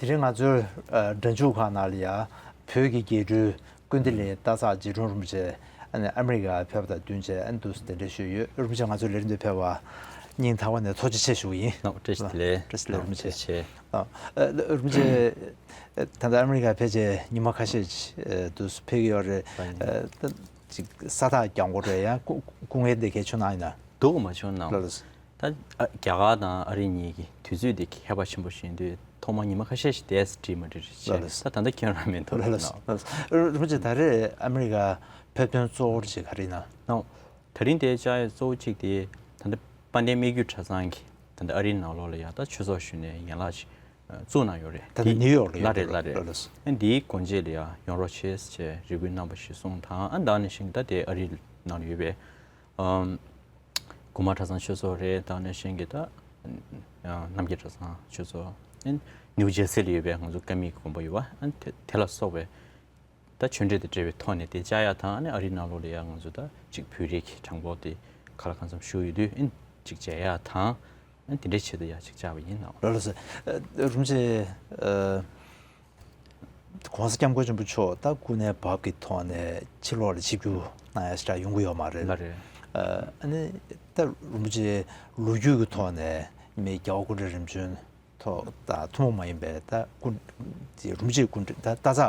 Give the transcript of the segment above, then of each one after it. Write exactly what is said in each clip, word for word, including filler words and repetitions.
དེ་རིང་ང་ཚོའི་ཨ་སྒྲ་འཇུག་ཁང་ནང་ལ་ཡ་བོད་ཀྱི་རྒྱལ་སྤྲུལ་ཀུན་བདེ་གླིང་སྟག་ཚང་རྗེ་དྲུང་རིན་པོ་ཆེ་ཨ་ནི་ཨ་མི་རི་ཀ་ཕེབས་པ་དང་བསྟུན་བྱས་ཨ་ནི་འདུག་སེ་གདན་འདྲེན་ཞུས་ཡོད། རིན་པོ་ཆེ་ང་ཚོའི་ལས་རིམ་དུ་ཕེབས་པ་སྙིང་ཐག་པ་ནས་ཐུགས་རྗེ་ཆེ་ཞུ་གི་ཡིན། ནོ། བཀྲ་ཤིས་བདེ་ལེགས། བཀྲ་ཤིས་བདེ་ལེགས། རིན་པོ་ཆེ། བཀྲ་ཤིས་ཆེ། ཨ་ཨ་རིན་པོ་ཆེ། ད་ལྟ་ཨ་མི་རི་ཀ་ཕེབས་བྱས་ཉི་མ་ཁ་ཤས་ཤིག་ཨ་འདུག་སེ་ཕེབས་ཀྱི་ཡོད་རེད། ཨ་ད་ཅིག་ས་ཐག་རྒྱང་པོ་རེད། ཡང་སྐུ་སྐུ་ངལ་འདི་གས་བྱུང་ན་ཡིན་ན། འདུག་མ་བྱུང་ན། ལགས་ལགས། ད་ཨ་རྒྱ་གར་དང་ཨ་རི་གཉིས་ཀྱི་དུས་ཚོད་འདི་ཁྱད་པར་ཆེན་པོ་ཞིག་ཡིན་དུས་ཐོག་མར་ཉི་མ་ཁ་ཤས་ཤིག་བསྡད་ས་བྲིས་མ་བྲིས་རེད་བྱས། ལགས་ལགས། ད་ད་ལྟ་ཁྱོད་རང་མེད་མདོག་ལགས་རེད། ལགས་ལགས། ལགས་ལགས། རིན་པོ་ཆེ་ད་རེས་ཨ་མི་རི་ཀ་ཕེབས་དོན་གཙོ་བོར་ཅིག་ག་རེ་ཡིན་ན། ནོ། ད་རིང་དེ་བཅར་ཡས་གཙོ་བོ་གཅིག་དེ་ད་ལྟ་དཔལ་ལྡན་སྨད་རྒྱུད་གྲྭ་ཚང་གི་ད་ལྟ་ཨ་རིའི་ནང་ལོགས་ལ་ཡ་ད་ཆོས་ཚོགས་ཞུ་ནས་ཡན་ལག་ཅིག་བཙུགས་གནང་ཡོད་རེད། ད་ལྟ་དེ་ནིའུ་ཡོག་ལ་ཡོད། ལགས་རེད། ལགས་རེད། ལགས་ལགས། ཨ་འདིའི་སྒོ་འབྱེད་ལ་ཡ་ཡོང་རོགས་བྱེད་ཟེར་བྱས་རེ་སྐུལ་གནང་བ་ཞིག་སོང་དང་། ཨ་ད་ནང་བཞིན་ད་དེ་ཨ་རི་ནང་ལ་ཡོད་པའི་ཨམ་དགོན་པ་གྲྭ་ཚང་ཆོས་ཚོགས་རེད། ད་ནང་བཞིན་གྱི་ད་ཨ་རྣམ་རྒྱལ་གྲྭ་ཚང་ཆོས་ཚོགས། ཨ་ནིའུ་ཇར་སི་ལ་ཡོད་པའི་ང་ཚོ་ཀ་མི་གི་དགོན་པ་ཡོད་པ། ཨ་དེ་དེ་ལ་སོགས་པའི་ད་ཆོས་འབྲེལ་དང་འབྲེལ་བའི་ཐོག་ནས་དེ་བཅར་ཡ་དང་། ཨ་ནི་ཨ་རིའི་ནང་ལོགས་ལ་ཡ་ང་ཚོ་ད་ཅིག་བོད་རིགས་ཀྱི་གྲངས་འབོར་དེ་ག་ལ་གང་འཚམ་ཞུགས་ཡོད་དུས་ཨ་ནི་ཅིག་མཇལ་ཡ་དང་། ཨ་ནི་དེ་འདྲའི་ཆེད་དུ་ཡ་ཅིག་བཅར་བ་ཡིན་ནོ། ལགས་ལགས་སོ། ཨ་རིན་པོ་ཆེ། ཨ་༸གོང་ས་༸སྐྱབས་མགོན་ཆེན་པོ་མཆོག་ད་སྐུ་ཚེ་བབས་ཀྱི་ཐོག་ནས་ཕྱི་ལོགས་ལ་ཆིབས་བསྒྱུར་གནང་ཡ་ཞེ་དྲག་ཡོང་གི་ཡོད་མ་རེད། ལགས་རེད། ཨ་ནི་ད་རིན་པོ་ཆེ་ལོ་རྒྱུས་ཀྱི་ཐོག་ནས་མི་རྒྱལ་བ་སྐུ་ཕྲེང་རིམ་བྱོན་ཐོག་དང་ཐུན་མོང་མ་ཡིན་པའི་ད་སྐུ་དེ་རིན་པོ་ཆེ་སྐུ་ཕྲེང་ད་ད་ཚ་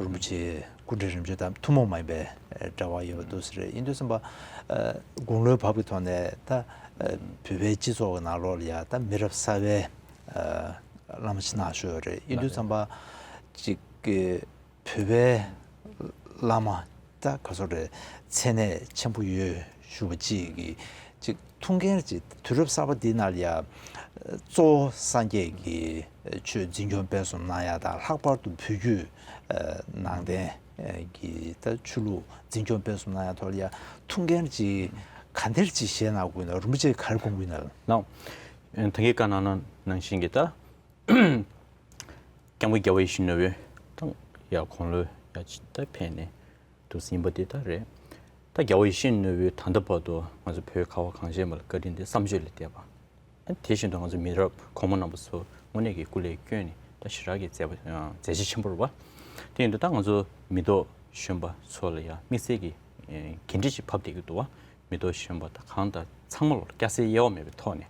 རིན་པོ་ཆེ་སྐུ་ཕྲེང་རིམ་བྱོན་དང་ཐུན་མོང་མ་ཡིན་པའི་འབྲེལ་བ་ཡོད་པ་འདུག་ས་རེད། ཡིན་དུས་ཙམ་པ་དགུང་ལོའི་བབས་ཀྱི་ཐོག་ནས་ད་བོད་པའི་སྤྱི་ཚོགས་ཀྱི་ནང་ལོགས་ལ་ཡ་ད་མི་རབས་གསར་པའི་བླ་མ་ཅིག་གནང་བཞག་ཡོད་རེད། ཡིན་དུས་ཙམ་པ་ཅིག་གི་བོད་པའི་བླ་མ་ད་ག་ཚོད་རེད། མཚན་གནས་ཆེན་པོ་ཡོད་ཞུ་བ་ཅིག་གི་ཅིག་ཐུགས་འགན་ཅིག་དུས་རབས་གསར་པ་འདི་ནང་ལ་ཡ་གཙོ་བོ་སངས་རྒྱས་ཀྱི་ཆོས་འཛིན་སྐྱོང་སྤེལ་གསུམ་གནང་ཡ་དང་། ལྷག་པར་དུ་བོད་བརྒྱུད་ནང་བསྟན་གྱི་ད་ཆོས་ལུགས་འཛིན་སྐྱོང་སྤེལ་གསུམ་གནང་ཡ་ཐོག་ལ་ཡ་ཐུགས་འགན་ཅིག་ག་འདྲ་ཅིག་བཞེས་གནང་དགོས་ན་རིན་པོ་ཆེ་ག་རེ་དགོངས་ཀྱི་ཡོད་ན། ལགས། ད་གིན་བཀའ་གནང་ནང་བཞིན་གྱི་ད་སྐྱབས་མགོན་རྒྱལ་བ་ཡིད་བཞིན་ནོར་བུ་དང་ཡ་དགུང་ལོ་ཡ་ཅིག་ད་ཕེབས་ནས་འདུག་ཟིན་པ་དེ་ད་རེད། ད་རྒྱལ་བ་ཡིད་བཞིན་ནོར་བུས་ད་ལྟ་བར་དུ་ང་ཚོ་བོད་ཁ་བ་གངས་ཅན་པ་ལ་བཀའ་དྲིན་དེ་བསམ་བརྗོད་ལས་འདས་པ། དེ་བཞིན་དུ་ང་ཚོ་མི་རབས་གོང་མ་རྣམ་པ་ཚོ་དངོས་གནས་ཀྱི་སྐུ་ལས་བསྐྱོན་ནས་ད་ཞེ་དྲག་གི་མཛད་པ་མཛད་རྗེས་ཆེན་པོ་རེད་པ། དེ་ཡིན་དུས་ད་ང་ཚོ་མི་ཐོག་གཞོན་པ་ཚོ་ལ་ཡང་དམིགས་བསལ་གྱི་འགན་འཁྲི་ཅིག་བབས་བསྡད་ཀྱི་འདུག་པ། མི་ཐོག་གཞོན་པ་དང་གང་དང་ཚང་མ་ལ་སྐྱ་སེར་དབྱེ་བ་མེད་པའི་ཐོག་ནས།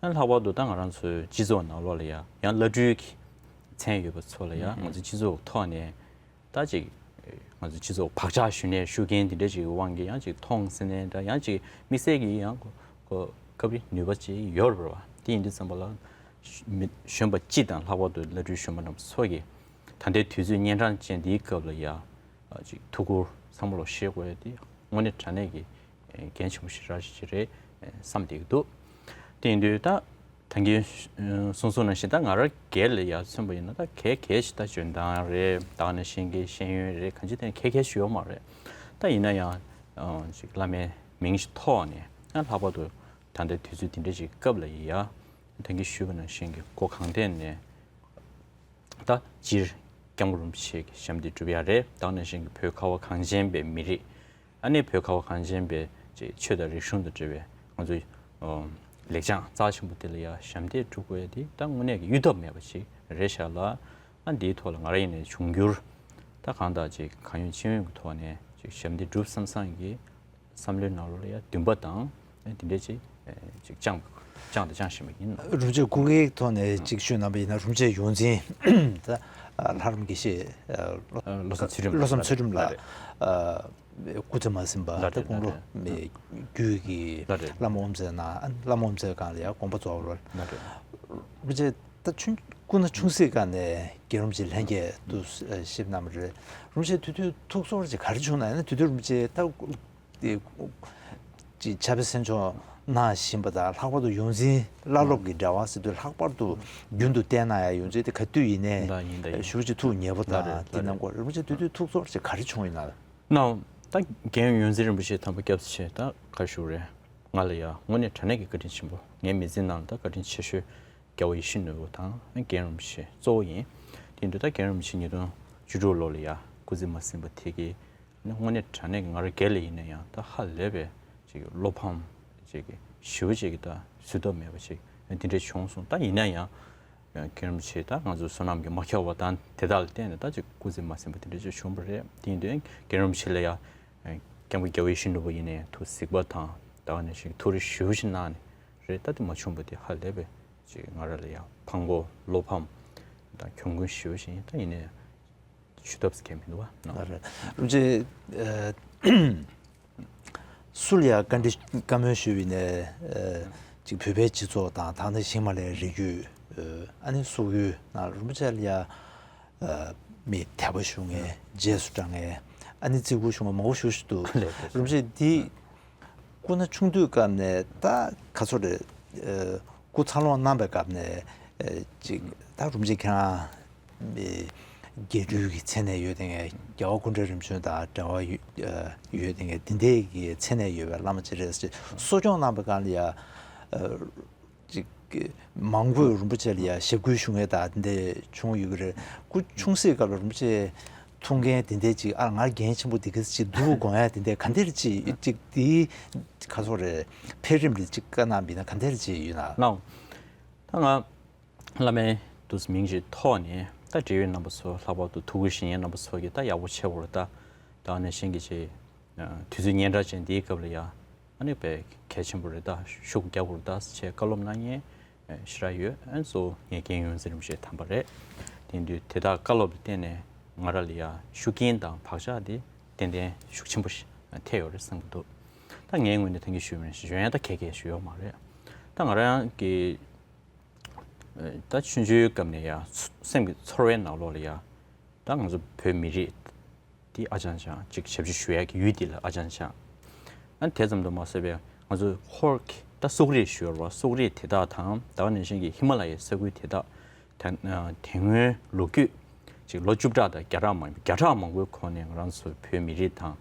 ཨ་ལྷག་པར་དུ་ད་ང་རང་ཚོའི་སྤྱི་ཚོགས་ནང་ལོགས་ལ་ཡང་ཡང་བླ་སྤྲུལ་གྱི་མཚན་ཡོད་པ་ཚོ་ལ་ཡང་ང་ཚོའི་སྤྱི་ཚོགས་ཐོག་ནས་ད་ཅིག་ང་ཚོའི་སྤྱི་ཚོགས་བག་ཆགས་ཞུ་ནས་ཞུ་མཁན་དེ་འདྲ་ཅིག་གི་དབང་གིས་ཡང་ཅིག་མཐོང་ཟེར་ནས་འདྲ། ཡང་ཅིག་དམིགས་བསལ་གྱི་ཡང་ཁོ་ཁོ་སྐབས་རེ་ནུས་པ་ཅིག་ཡོད་རེད་པ། དེ་ཡིན་དུས་ཙམ་པ་ལ་མི་གཞོན་པ་སྤྱི་དང་ལྷག་པར་དུ་བླ་སྤྲུལ་གཞོན་པ་རྣམས་ཚོ་གིས་ད་ལྟའི་དུས་ཚོད་གཉན་འཕྲང་ཅན་འདིའི་སྐབས་ལ་ཡང་ཅིག་ཐུགས་ཁུར་ཚང་མ་ལོག་བཞེས་དགོས་ཡ་དེ་དངོས་གནས་དྲང་གནས་ཀྱི་འགན་ཆེན་པོ་ཞིག་རང་ཞིག་ཅིག་རེད་བསམ་བསྡད་ཀྱི་འདུག་དེ་ཡིན་དུས་ད་ད་གིན་གསུང་སོང་ནང་བཞིན་ད་ང་རང་སྒེར་ལ་ཡ་མཚོན་པ་ཡིན་ན་ད་གལ་གལ་ཞིག་ད་འཇོན་ཐང་རེད། ད་ནང་བཞིན་གྱི་ཤེས་ཡོན་རེད། གང་ཅི་དེ་གལ་གལ་ཞིག་ཡོད་མ་རེད། ད་ཡིན་ན་ཡང་ཅིག་བླ་མའི་མིང་ཞིག་ཐོག་ནས་ཡང་ལྷག་པར་དུ་ད་ལྟའི་དུས་ཚོད་འདི་འདྲ་ཞིག་སྐབས་ལ་ཡ་ད་གིན་ཞུས་པ་ནང་བཞིན་གྱི་སྒོ་གང་ཐད་ནས་ད་སྤྱིར་སྐྱབས་མགོན་རིན་པོ་ཆེ་གི་ཞབས་འདེགས་སྒྲུབ་ཡ་རེད། ད་ནང་བཞིན་གྱི་བོད་ཁ་བ་གངས་ཅན་པའི་མི་རིགས། ཨ་ནི་བོད་ཁ་བ་གངས་ཅན་པའི་ཅིག་ཆོས་དང་རིག་གཞུང་དང་འབྲེལ་བའི་ང་ཚོའི་ཨོ་ལེགས་བྱང་རྩ་ཆེན་པོ་དེ་ལ་ཡ་ཞབས་འདེགས་སྒྲུབ་དགོས་ཡ་དེ་ད་དངོས་གནས་ཀྱི་གཡོལ་ཐབས་མེད་པ་ཞིག་རེད་ཤག་ལ། ཨ་འདིའི་ཐོག་ལ་ང་རང་ཡིན་ནའི་འབྱུང་འགྱུར་ད་གང་ལྟར་ཅིག་གང་ཡོང་ཅི་ཡོང་གི་ཐོག་ནས་ཅིག་ཞབས་འདེགས་སྒྲུབ་བསམ་བསམ་གྱི་བསམ་བློའི་ནང་ལོགས་ལ་ཡ་འདུན་པ་དང་དེ་འདྲའི་ཅིག་ཅིག་བཅངས་བཅངས་དང་བཅངས་བཞིན་པ་ཡིན། རིན་པོ་ཆེ་སྐུ་སྒེར་ཐོག་ནས་ཅིག་ཞུས་གནང་བ་ཡིན་ན། རིན་པོ་ཆེ་ཡོངས་འཛིན་ད་ལྷ་རམས་དགེ་བཤེས་བློ་བཟང་ཚུལ་ཁྲིམས། བློ་བཟང་ཚུལ་ཁྲིམས་ལགས། ལགས་རེད། སྐུ་ཚེ་མ་ཟིན་པ་ལགས་རེད། ད་དགུང་ལོ་ལགས་རེད། མི་རྒྱུད་ཀྱི་ལགས་རེད། བླ་མ་དབུ་མཛད་ནང་བླ་མ་དབུ་མཛད་སྒང་ལ་ཡང་དགོངས་པ་རྫོགས་པ་རེད། ལགས་རེད། རིན་པོ་ཆེ་ད་ཆུང་སྐུ་ན་ཆུང་སྲིད་སྒང་ནས་རྒན་རིན་པོ་ཆེ་ལྷན་རྒྱས་དུ་གཤིབ་གནང་བ་རེད། རིན་པོ་ཆེ་དུས་དུས་ཐུགས་ཚོར་ཅིག་ག་རེ་བྱུང་ན་ཡང་ན་དུས་དུས་རིན་པོ་ཆེ་ད་དེ་ཅིག་ཕྱག་དཔེ་གསན་སྦྱོང་གནང་བཞིན་པ་དང་། ལྷག་པར་དུ་ཡོངས་འཛིན་བླ་སློབ་ཀྱི་འབྲེལ་བ་ཟེར་དུས་ལྷག་པར་དུ་རྒྱུན་དུ་བསྟེན་གནང་ཡ་ཡོངས་འཛིན་དེ་ག་དུས་ཡིན་ནའི་ཡིན་ད་ཡིན་ད་ཡིན། ཞུ་ཅིག་ཐུགས་མཉེས་པོ་ལགས་དང་རེད། དེ་ལགས་རྣམས་རེད། སྐོར་རིན་པོ་ཆེ་དུས་དུས་ཐུགས་ཚོར་ཅིག་ག་རེ་བྱུང་ཡིན་ན། ནའོ། ད་རྒན་ཡོངས་འཛིན་རིན་པོ་ཆེ་དམ་པ་སྐྱབས་སུ་མཆི། ད་ག་རེ་ཞུ་རེད། ང་ལ་ཡ་དངོས་གནས་དྲང་གནས་ཀྱི་བཀའ་དྲིན་ཆེན་པོ། ངའི་མི་ཚེ་ནང་ལ་ད་བཀའ་དྲིན་ཆེ་ཤོས་རྒྱལ་བ་ཡིད་བཞིན་ནོར་བུ་དང་རྒན་རིན་པོ་ཆེ་གཙོ་བོ་ཡིན། དེ་ཡིན་དུས་ད་རྒན་རིན་པོ་ཆེ་ཉིས་སྟོང་བཅུ་དྲུག་ལོ་ལ་ཡ་སྐུ་ཚེ་མ་ཟིན་པ་དེ་གིས་ནི་དངོས་གནས་དྲང་གནས་ཀྱི་ང་རང་སྒེར་ལ་ཡིན་ན་ཡང་ད་ཧ་ལས་པའི་ཅིག་བློ་ཕམ་ཅིག་ཞེ་པོ་ཅིག་གི་ད་བཟོད་ཐབས་མེད་པ་ཅིག་དེ་འདྲ་བྱུང་སོང་། ད་ཡིན་ན་ཡང་ རྒན་རིན་པོ་ཆེ་ད་ང་ཚོ་བསོད་ནམས་ཀྱིས་མ་ཁྱབ་པ་དང་དེ་དག་ལ་བརྟེན་ནས་ད་ཅིག་སྐུ་ཚེ་མ་ཟིན་པ་དེ་འདྲ་ཅིག་བྱུང་བ་རེད། དེ་ཡིན་དུས་རྒན་རིན་པོ་ཆེ་ལ་ཡ་སྐྱབས་མགོན་རྒྱལ་བ་ཡིད་བཞིན་ནོར་བུ་ཡིན་ནའི་ཐུགས་གཟིགས་པ་དང་ད་ག་ནང་བཞིན་ཐུགས་རེ་ཞེ་པོ་ཞིག་གནང་ནས་རེད། ད་དེ་མ་བྱུང་བ་དེ་ཧ་ལས་པའི་ཅིག་ང་རང་ལ་ཡ་ཕངས་པོ་བློ་ཕམ་དང་གྱོང་གུན་ཞེ་པོ་ཞིག་ཡིན། ད་ཡིན་ནའི་ཞུ་ཐབས་སུ་གལ་མི་འདུག་བ། ལགས་རེད། རིན་པོ་ཆེ། ཨ། སུ་ལ་ཡང་བཀའ་འདྲི་བཀའ་མོལ་ཞུས་པ་ཡིན་ནའི། ཨ། ཅིག་བོད་པའི་སྤྱི་ཚོགས་དང་ད་ནི་ཧི་མ་ལ་ཡའི་རི་རྒྱུད། ཨ་ནི་སོག་ཡུལ་ནང་རིན་པོ་ཆེ་ལ་ཡང་། ཨ། མི་དད་པ་ཞུ་མཁན། རྗེས་སུ་འབྲང་མཁན། ཨ་ནི་བརྩི་བཀུར་ཞུ་མཁན་མང་པོ་ཞེ་པོ་ཞིག་འདུག་ལགས་རེད། རིན་པོ་ཆེ་འདི་སྐུ་ན་ཆུང་དུས་སྐབས་ནས་ད་ག་ཚོད་རེད། ཨ། སྐུ་འཚར་ལོངས་གནང་པའི་སྐབས་ནས། ཨ། ཅིག་ད་རིན་པོ་ཆེ་ཁྱེད་རང་མི་རྒྱལ་སྤྲུལ་གྱི་མཚན་གནས་ཡོད་དེ་ངས་རྒྱལ་བ་སྐུ་ཕྲེང་རིམ་བྱོན་དང་འབྲེལ་བ་ཡོད་ཡོད་དེ་ངས་འདི་འདྲའི་གི་མཚན་གནས་ཡོད་པའི་བླ་མ་ཅིག་རེད་ཟེར། གསོ་སྐྱོང་གནང་པའི་སྒང་ལ་ཡ། ཨ། ཅིག་མང་པོས་རིན་པོ་ཆེ་ལ་ཡ་ཞབས་སྐུལ་ཞུ་མཁན་དང་འདི་འདྲ་བྱུང་ཡོད་ཀྱི་རེད། སྐུ་ཆུང་སའི་སྐབས་ལ་རིན་པོ་ཆེ་ཐུག་མཁན་དེ་འདྲ་ཅིག་ཨ་ང་རྒན་ཆེན་པོ་འདི་ག་ཅིག་འདུག་དགོངས་ཡ་དེ་འདྲ་ག་འདྲ་ཅིག་ཅིག་དེའི་ག་ཚོད་རེད། འཕེལ་རིམ་ལ་ཅིག་བཀའ་གནང་བ་ཡིན་ན་ག་འདྲ་ཅིག་ཡོད་ན། ལགས། ད་ང་བླ་མའི་འདུག་སེ་མིང་ཅིག་ཐོག་ནས་ད་འབྲེལ་ཡོད་རྣམ་པ་ཚོ་ལྷག་པར་དུ་ཐུགས་ཁུར་བཞེས་མཁན་རྣམ་པ་ཚོ་གིས་ད་ཡག་པོ་བྱེད་དགོས་རེད་ད། ད་ནས་གཞན་གྱི་ཆེད་དུས་ཚོད་སྙན་གྲགས་ཅན་འདིའི་སྐབས་ལ་ཡ་ཨ་ནི་དཔེ་གལ་ཆེན་པོ་རེད་ད། ཤུགས་རྒྱག་དགོས་རེད་ད་ཅེས་བཀའ་སློབ་གནང་མཁན་ཞེ་དྲག་ཡོད། ཨ་ནི་གཙོ་བོ་ངའི་རྒན་ཡོངས་འཛིན་རིན་པོ་ཆེ་དམ་པ་རེད། དེ་དུས་དེ་དག་བཀའ་སློབ་ལ་བརྟེན་ནས་ང་རང་ལ་ཡ་ཤུགས་རྐྱེན་དང་བག་ཆགས་དེ་ཏན་ཏན་ཤུགས་ཆེན་པོ་ཞིག་ཐེབས་ཡོད་རེད་བསམ་གྱི་འདུག་ད་ངའི་ངོས་ནས་ད་གིན་ཞུས་པ་ནང་བཞིན་ཡོང་ཡ་ད་ག་གེ་ཞུ་ཡོད་མ་རེད། ད་ང་རང་གི་ད་ཆུང་ཆུང་སྐབས་ནས་ཡ་སེམས་ཀྱི་ཚོར་བའི་ནང་ལོགས་ལ་ཡ་ད་ང་ཚོ་བོད་མི་རིགས་འདི་ཨ་ཅང་ཅང་ཅིག་ཞབས་ཕྱི་ཞུ་ཡ་གི་ཡུལ་འདི་ལ་ཨ་ཅང་ཅང་། ཨ་ནི་དེ་ཙམ་དུ་མ་ཟད་པའི་ང་ཚོ་ཧོར་གྱི་ད་སོག་རིགས་ཞུ་ཡ་རེད་བ། སོག་རིགས་དེ་དག་དང་ད་ག་ནང་བཞིན་གྱི་ཧི་མ་ལ་ཡའི་ས་ཁུལ་དེ་དག་དེ་དེ་སྔོན་ལོ་རྒྱུས་ཅིག་ལོ་བཅུ་ཕྲག་དང་བརྒྱ་ཕྲག་མང་བརྒྱ་ཕྲག་མང་པོའི་གོང་ནས་ང་རང་ཚོ་བོད་མི་རིགས་དང་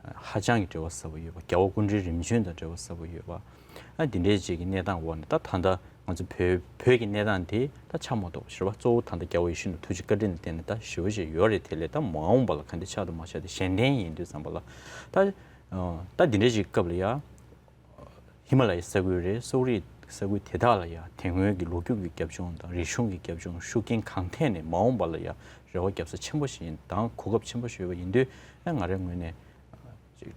ཧ་ཅང་གི་འབྲེལ་བ་ཟབ་པོ་ཡོད་པ། རྒྱལ་བ་སྐུ་ཕྲེང་རིམ་བྱོན་དང་འབྲེལ་བ་ཟབ་པོ་ཡོད་པ། ཨ་འདི་འདྲའི་ཅིག་གི་གནས་སྟངས་འོག་ནས་ད་ད་ལྟ་ང་ཚོ་བོད་བོད་ཀྱི་གནས་སྟངས་དེ་ད་ཆ་མ་གཏོགས་ཞེས་པ་གཙོ་བོ་ད་ལྟ་རྒྱལ་བ་ཡིད་བཞིན་ནོར་བུ་ཐུགས་རྗེ་བཀའ་དྲིན་ལ་བརྟེན་ནས་ད་ཞེ་པོ་ཅིག་ཡོད་རེད། དེ་ལས་ད་མ་འོངས་པ་ལ་ག་འདྲ་ཆགས་འདུག་མ་ཆགས་དེ་གཞན་བརྟེན་ཡིན་དུས་ཙམ་པ་ལ་ད་ད་འདི་འདྲའི་ཅིག་སྐབས་ལ་ཡ། ཧི་མ་ལ་ཡའི་ས་ཁུལ་རེད། སོག་རིགས་ས་ཁུལ་དེ་དག་ལ་ཡང་དེ་སྔོན་གྱི་ལོ་རྒྱུས་ཀྱི་རྒྱབ་ལྗོངས་དང་རིག་གཞུང་གི་རྒྱབ་ལྗོངས་ཤུགས་རྐྱེན་གང་ཐད་ནས་མ་འོངས་པ་ལ་ཡང་རེ་བ་རྒྱབ་ས་ཆེན་པོ་ཞིག་ཡིན་དང་གོ་སྐབས་ཆེན་པོ་ཞིག་ཡོད་པ་ཡིན་དུས་ཨ་ང་རའི་ངོས་ནས་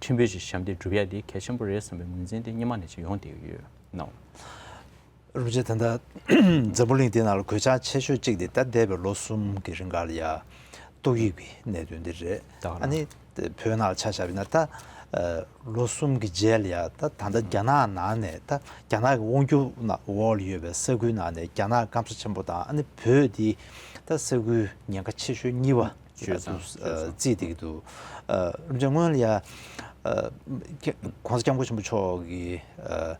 ཅིག་ཕྲན་བུ་ཞིག་ཞབས་འདེགས་སྒྲུབ་ཡ་དེ་གལ་ཆེན་པོ་རེད་བསམ་པའི་ངོས་འཛིན་དེ་སྔོན་མ་ནས་ཅིག་ཡོང་བསྡད་ཀྱི་ཡོད་ནའོ། རིན་པོ་ཆེ་ད་ལྟ་འཛམ་བུ་གླིང་འདི་ནང་ལ་གོད་ཆག་ཆེ་ཤོས་གཅིག་དེ་ད་འདས་པའི་ལོ་གསུམ་གྱི་རིང་ག་ལ་ཡ་ཏོག་དབྱིབས་ཀྱི་གནད་དོན་འདི་རེད། ད་ག་ཨ་ནི་བོད་ནང་ལ་ཆ་བཞག་པ་ཡིན་ན་ད་ཨ་ལོ་གསུམ་གྱི་རྗེས་ལ་ཡ་ད་ད་ལྟ་རྒྱ་ནག་ནང་ནས་ད་རྒྱ་ནག་གི་དབང་སྒྱུར་ནང་འོག་ལ་ཡོད་པའི་ས་ཁུལ་ནང་ནས་རྒྱ་ནག་སྐམ་ས་ཆེན་པོ་དང་ཨ་ནི་བོད་འདི་ད་ས་ཁུལ་ཉེན་ཁ་ཆེ་ཤོས་གཉིས་པ་ཆོས་ཚང་ཆོས་ཚང་བརྩིས་བསྡད་ཀྱི་འདུག་ཨ་རིན་པོ་ཆེ་སྔོན་ལ་ཡ་ཨ་༸གོང་ས་༸སྐྱབས་མགོན་ཆེན་པོ་མཆོག་གི་ཨ་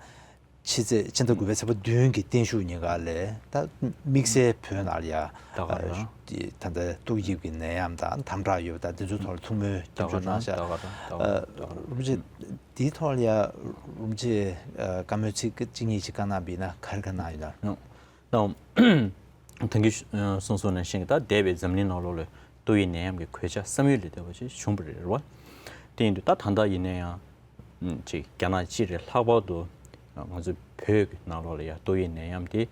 ཕྱི་ཚེས་ཕྱི་ཟླ་དགུ་པའི་ཚེས་པ་བདུན་གྱི་བརྟན་བཞུགས་ཉིན་ཀ་ལས་ད་དམིགས་བསལ་བོད་ནང་ལ་ཡ་ད་ག་རང་ཨ་ད་ལྟ་ཏོག་དབྱིབས་ཀྱི་ནད་ཡམས་དང་དམ་དྲག་ཡོད་པ་དང་འདི་ཚོའི་ཐོག་ལ་ཐུགས་སྨོན་ད་སྐྱབས་བཅོལ་གནང་ཤག་ད་ག་རང་ད་ག་རང་ད་ག་རང་རིན་པོ་ཆེ་འདིའི་ཐོག་ལ་ཡ་རིན་པོ་ཆེ་ཨ་བཀའ་མོལ་ཚིག་གཅིག་གཉིས་ཅིག་བཀའ་གནང་བ་ཡིན་ན་ག་རེ་བཀའ་གནང་ཡོད་ན། ད་ད་གིན་གསུངས་སོང་ནང་བཞིན་གྱི་ད་འདས་པའི་འཛམ་གླིང་ནང་ལོགས་ལ་ཏོག་དབྱིབས་ནད་ཡམས་ཀྱི་གོད་ཆག་བསམ་ཡུལ་ལས་འདས་པ་ཞིག་བྱུང་བ་རེད་བ། དེ་ཡིན་དུས་ད་ད་ལྟ་ཡིན་ན་ཡང་ཅིག་རྒྱ་ནག་སྤྱི་རེད། ལྷག་པར་དུ་ང་ཚོ་བོད་ཀྱི་ནང་ལོགས་ལ་ཡང་ཏོག་དབྱིབས་ནད་ཡམས་དེ་ད་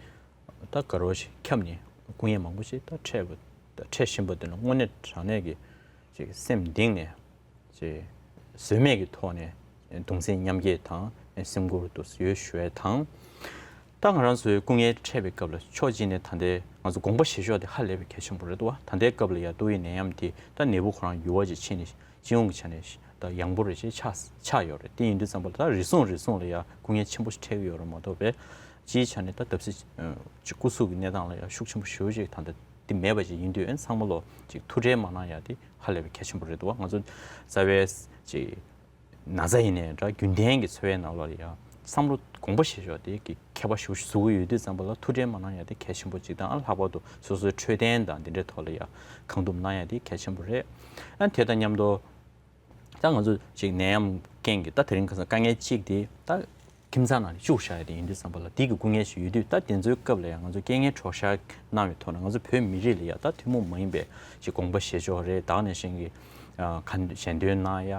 དགའ་རབ་ཞིག་ཁྱབ་ནས་སྐུ་ངལ་མང་པོ་ཞིག་ད་འཕྲད་པ་འཕྲད་བཞིན་པ་དེ་ལ་དངོས་གནས་དྲང་གནས་ཀྱི་ཅིག་སེམས་གཏིང་ནས་ཅེས་ཟོལ་མེད་ཀྱི་ཐོག་ནས་གདུང་སེམས་མཉམ་སྐྱེད་དང་སེམས་ཁུར་དུ་ཡོད་ཞུ་བ་དང་། ད་ང་རང་ཚོའི་སྐུ་ངལ་འཕྲད་པའི་སྐབས་ལ་ཕྱོགས་གཅིག་ནས་ད་ལྟའི་ང་ཚོ་དགོངས་པ་བཞེས་ཕྱོགས་དེ་ཧ་ལས་པའི་གལ་ཆེན་པོ་རེད་འདུག་བ། ད་ལྟའི་སྐབས་ལ་ཡ་ཏོག་དབྱིབས་ནད་ཡམས་དེ་ད་ནད་འབུ་ཁོ་རང་འགྱུར་བ་ཅིག་ཕྱིན་ནས་སྤྱི་ཡོངས་ཀྱི་ཆ་ནས་ད་ཡང་པོ་རེ་ཞིག་ཆགས་ཆགས་ཡོད་རེད། དེ་ཡིན་དུས་ཙམ་པ་ལ་ད་རེ་ཟུང་རེ་ཟུང་ལ་ཡ་སྐུ་ངལ་ཆེན་པོ་ཞིག་འཕྲད་ཀྱི་ཡོད་རེད་མ་གཏོགས་པའི་སྤྱིའི་ཆ་ནས་ད་བརྡབ་གསིག་སྐུ་གཟུགས་ཀྱི་གནས་སྟངས་ལ་ཡ་ཤུགས་ཆེན་པོ་ཞེ་པོ་ཅིག་ད་ལྟ་དེ་མེད་པ་ཅིག་ཡིན་དུས་ཨེ་ཚང་མ་ལོ་ཅིག་ཐུགས་ཁྲལ་མ་གནང་ཡ་དེ་ཧ་ལས་པའི་གལ་ཆེན་པོ་རེད་འདུག་བ། ང་ཚོ་རྩ་བའི་ཅིག་ན་ཚ་ཡིན་ནའི་འདྲ་རྒྱུན་ལྡན་གྱི་འཚོ་བའི་ནང་ལོགས་ལ་ཡ་བསམ་བློ་དགོངས་པ་བཞེས་ཕྱོགས་དེ་གི་མཁས་པ་ཞེ་པོ་ཞིག་བཟོ་གི་ཡོད་དུས་ཙམ་པ་ལ་ཐུགས་ཁྲལ་མ་གནང་ཡ་དེ་གལ་ཆེན་པོ་ཅིག་དང་ཨ་ལྷག་པར་དུ་སོ་སོའི་འཕྲོད་བསྟེན་དང་འདི་འདྲའི་ཐོག་ལ་ཡ་གང་ཐུབ་གནང་ཡ་དེ་གལ་ཆེན་པོ་རེད། ཨ་དེ་དང་མཉམ་དུ། ད་ང་ཚོ་ཅིག་ནད་ཡམས་རྐྱེན་གྱིས་ད་དེ་རིང་ཁ་སང་དཀའ་ངལ་གཅིག་དེ་ད་ཁྱིམ་ཚང་ནང་ནས་བཅུག་བཞག་ཡ་དེ་ཡིན་དུས་ཙམ་པ་ལ་དེ་གི་སྐུ་ངལ་ཞིག་ཡོད་དུས་ད་དེ་ཚོའི་སྐབས་ལ་ཡང་ང་ཚོ་རྐྱེན་ངན་གྲོགས་ཤར་གནང་བའི་ཐོག་ནས་ང་ཚོ་བོད་མི་རིགས་ལ་ཡང་ད་ཐུན་མོང་མ་ཡིན་པའི་ཅིག་དགོངས་པ་བཞེས་ཕྱོགས་རེད། ད་ག་ནང་བཞིན་གྱི་ཁ་ཞལ་འདོན་གནང་ཡ་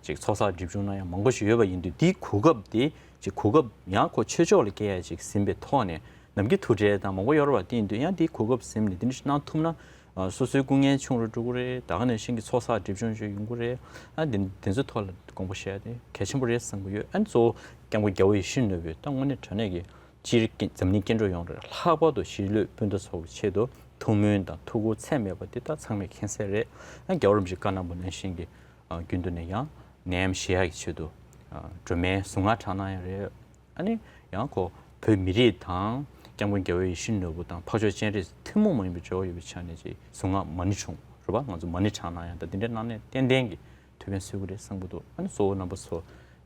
ཅིག་ཚོགས་བསགས་སྒྲིབ་སྦྱོང་གནང་ཡ་མང་པོ་ཞིག་ཡོད་པ་ཡིན་དུས་དེའི་གོ་སྐབས་དེ་ཅིག་གོ་སྐབས་ཡང་ཁོ་ཆོས་ཕྱོགས་ལ་སྐྱེལ་ཡ་ཅིག་ཟིན་པའི་ཐོག་ནས། ནམ་རྒྱུན་ཐུགས་ཁྲལ་དང་མང་པོ་ཡོད་རེད་བ། དེ་ཡིན་དུས་ཡང་དེའི་གོ་སྐབས་ཟིན་ནས་དེ་འདྲ་ཞིག་གནང་ཐུབ་ན། ཨ། སོ་སོའི་སྐུ་ངལ་ཆུང་རུ་འགྲོ་གི་རེད། ད་ག་ནང་བཞིན་གྱི་ཚོགས་བསགས་སྒྲིབ་སྦྱོང་བྱས་ཡོང་གི་རེད། ཨ། དེ་དེ་ཚོའི་ཐོག་ལ་དགོངས་པ་བཞེས་ཡ་དེ་གལ་ཆེན་པོ་རེད་བསམ་གྱི་ཡོད། ཨ་ནི་གཙོ་བོ་སྐྱབས་མགོན་རྒྱལ་བ་ཡིད་བཞིན་ནོར་བུས་ད་དངོས་གནས་དྲང་གནས་ཀྱི་སྤྱིར་འཛམ་གླིང་སྐྱེ་འགྲོ་ཡོངས་རྫོགས་ལྷག་པར་དུ་གཞིས་ལུས་སྤུན་ཟླ་ཚོ་གི་ཆེད་དུ་ཐུགས་སྨོན་དང་ཐུགས་ཁུར་ཚད་མེད་པ་དེ་ད་ཚང་མས་མཁྱེན་གསལ་རེད། ཨ། རྒྱལ་བ་རིན་པོ་ཆེས་བཀའ་གནང་པ་ནང་བཞིན་གྱི། ཨ། རྒྱུན་དུ་ནས་ཡང་ནད་ཡམས་ཞི་ཡག་གི་ཆེད་དུ། ཨ། སྒྲོལ་མའི་གཟུངས་སྔགས་བགྲང་གནང་ཡ་རེད། ཨ་ནི་ཡང་ཁོ་བོད་མི་རིགས་དང་སྐྱབས་མགོན་རྒྱལ་བ་ཡིད་བཞིན་ནོར་བུ་དང་འཕགས་མཆོག་སྤྱན་རས་གཟིགས་ཐུན་མོང་མ་ཡིན་པའི་འབྲེལ་བ་ཡོད་པའི་ཆ་ནས་ཅིག་གཟུངས་སྔགས་མ་ཎི་སྒྲུང་རེད་པ། ང་ཚོ་མ་ཎི་བགྲང་གནང་ཡ་དང་དེ་འདྲའི་གནང་ནས་ཏན་ཏན་གྱི་ཐུགས་ཕན་གསོས་ཀྱི་རེད་བསམ་གྱི་འདུག་ཨ་ནི་གཙོ་བོ་རྣམ་པ་ཚོ་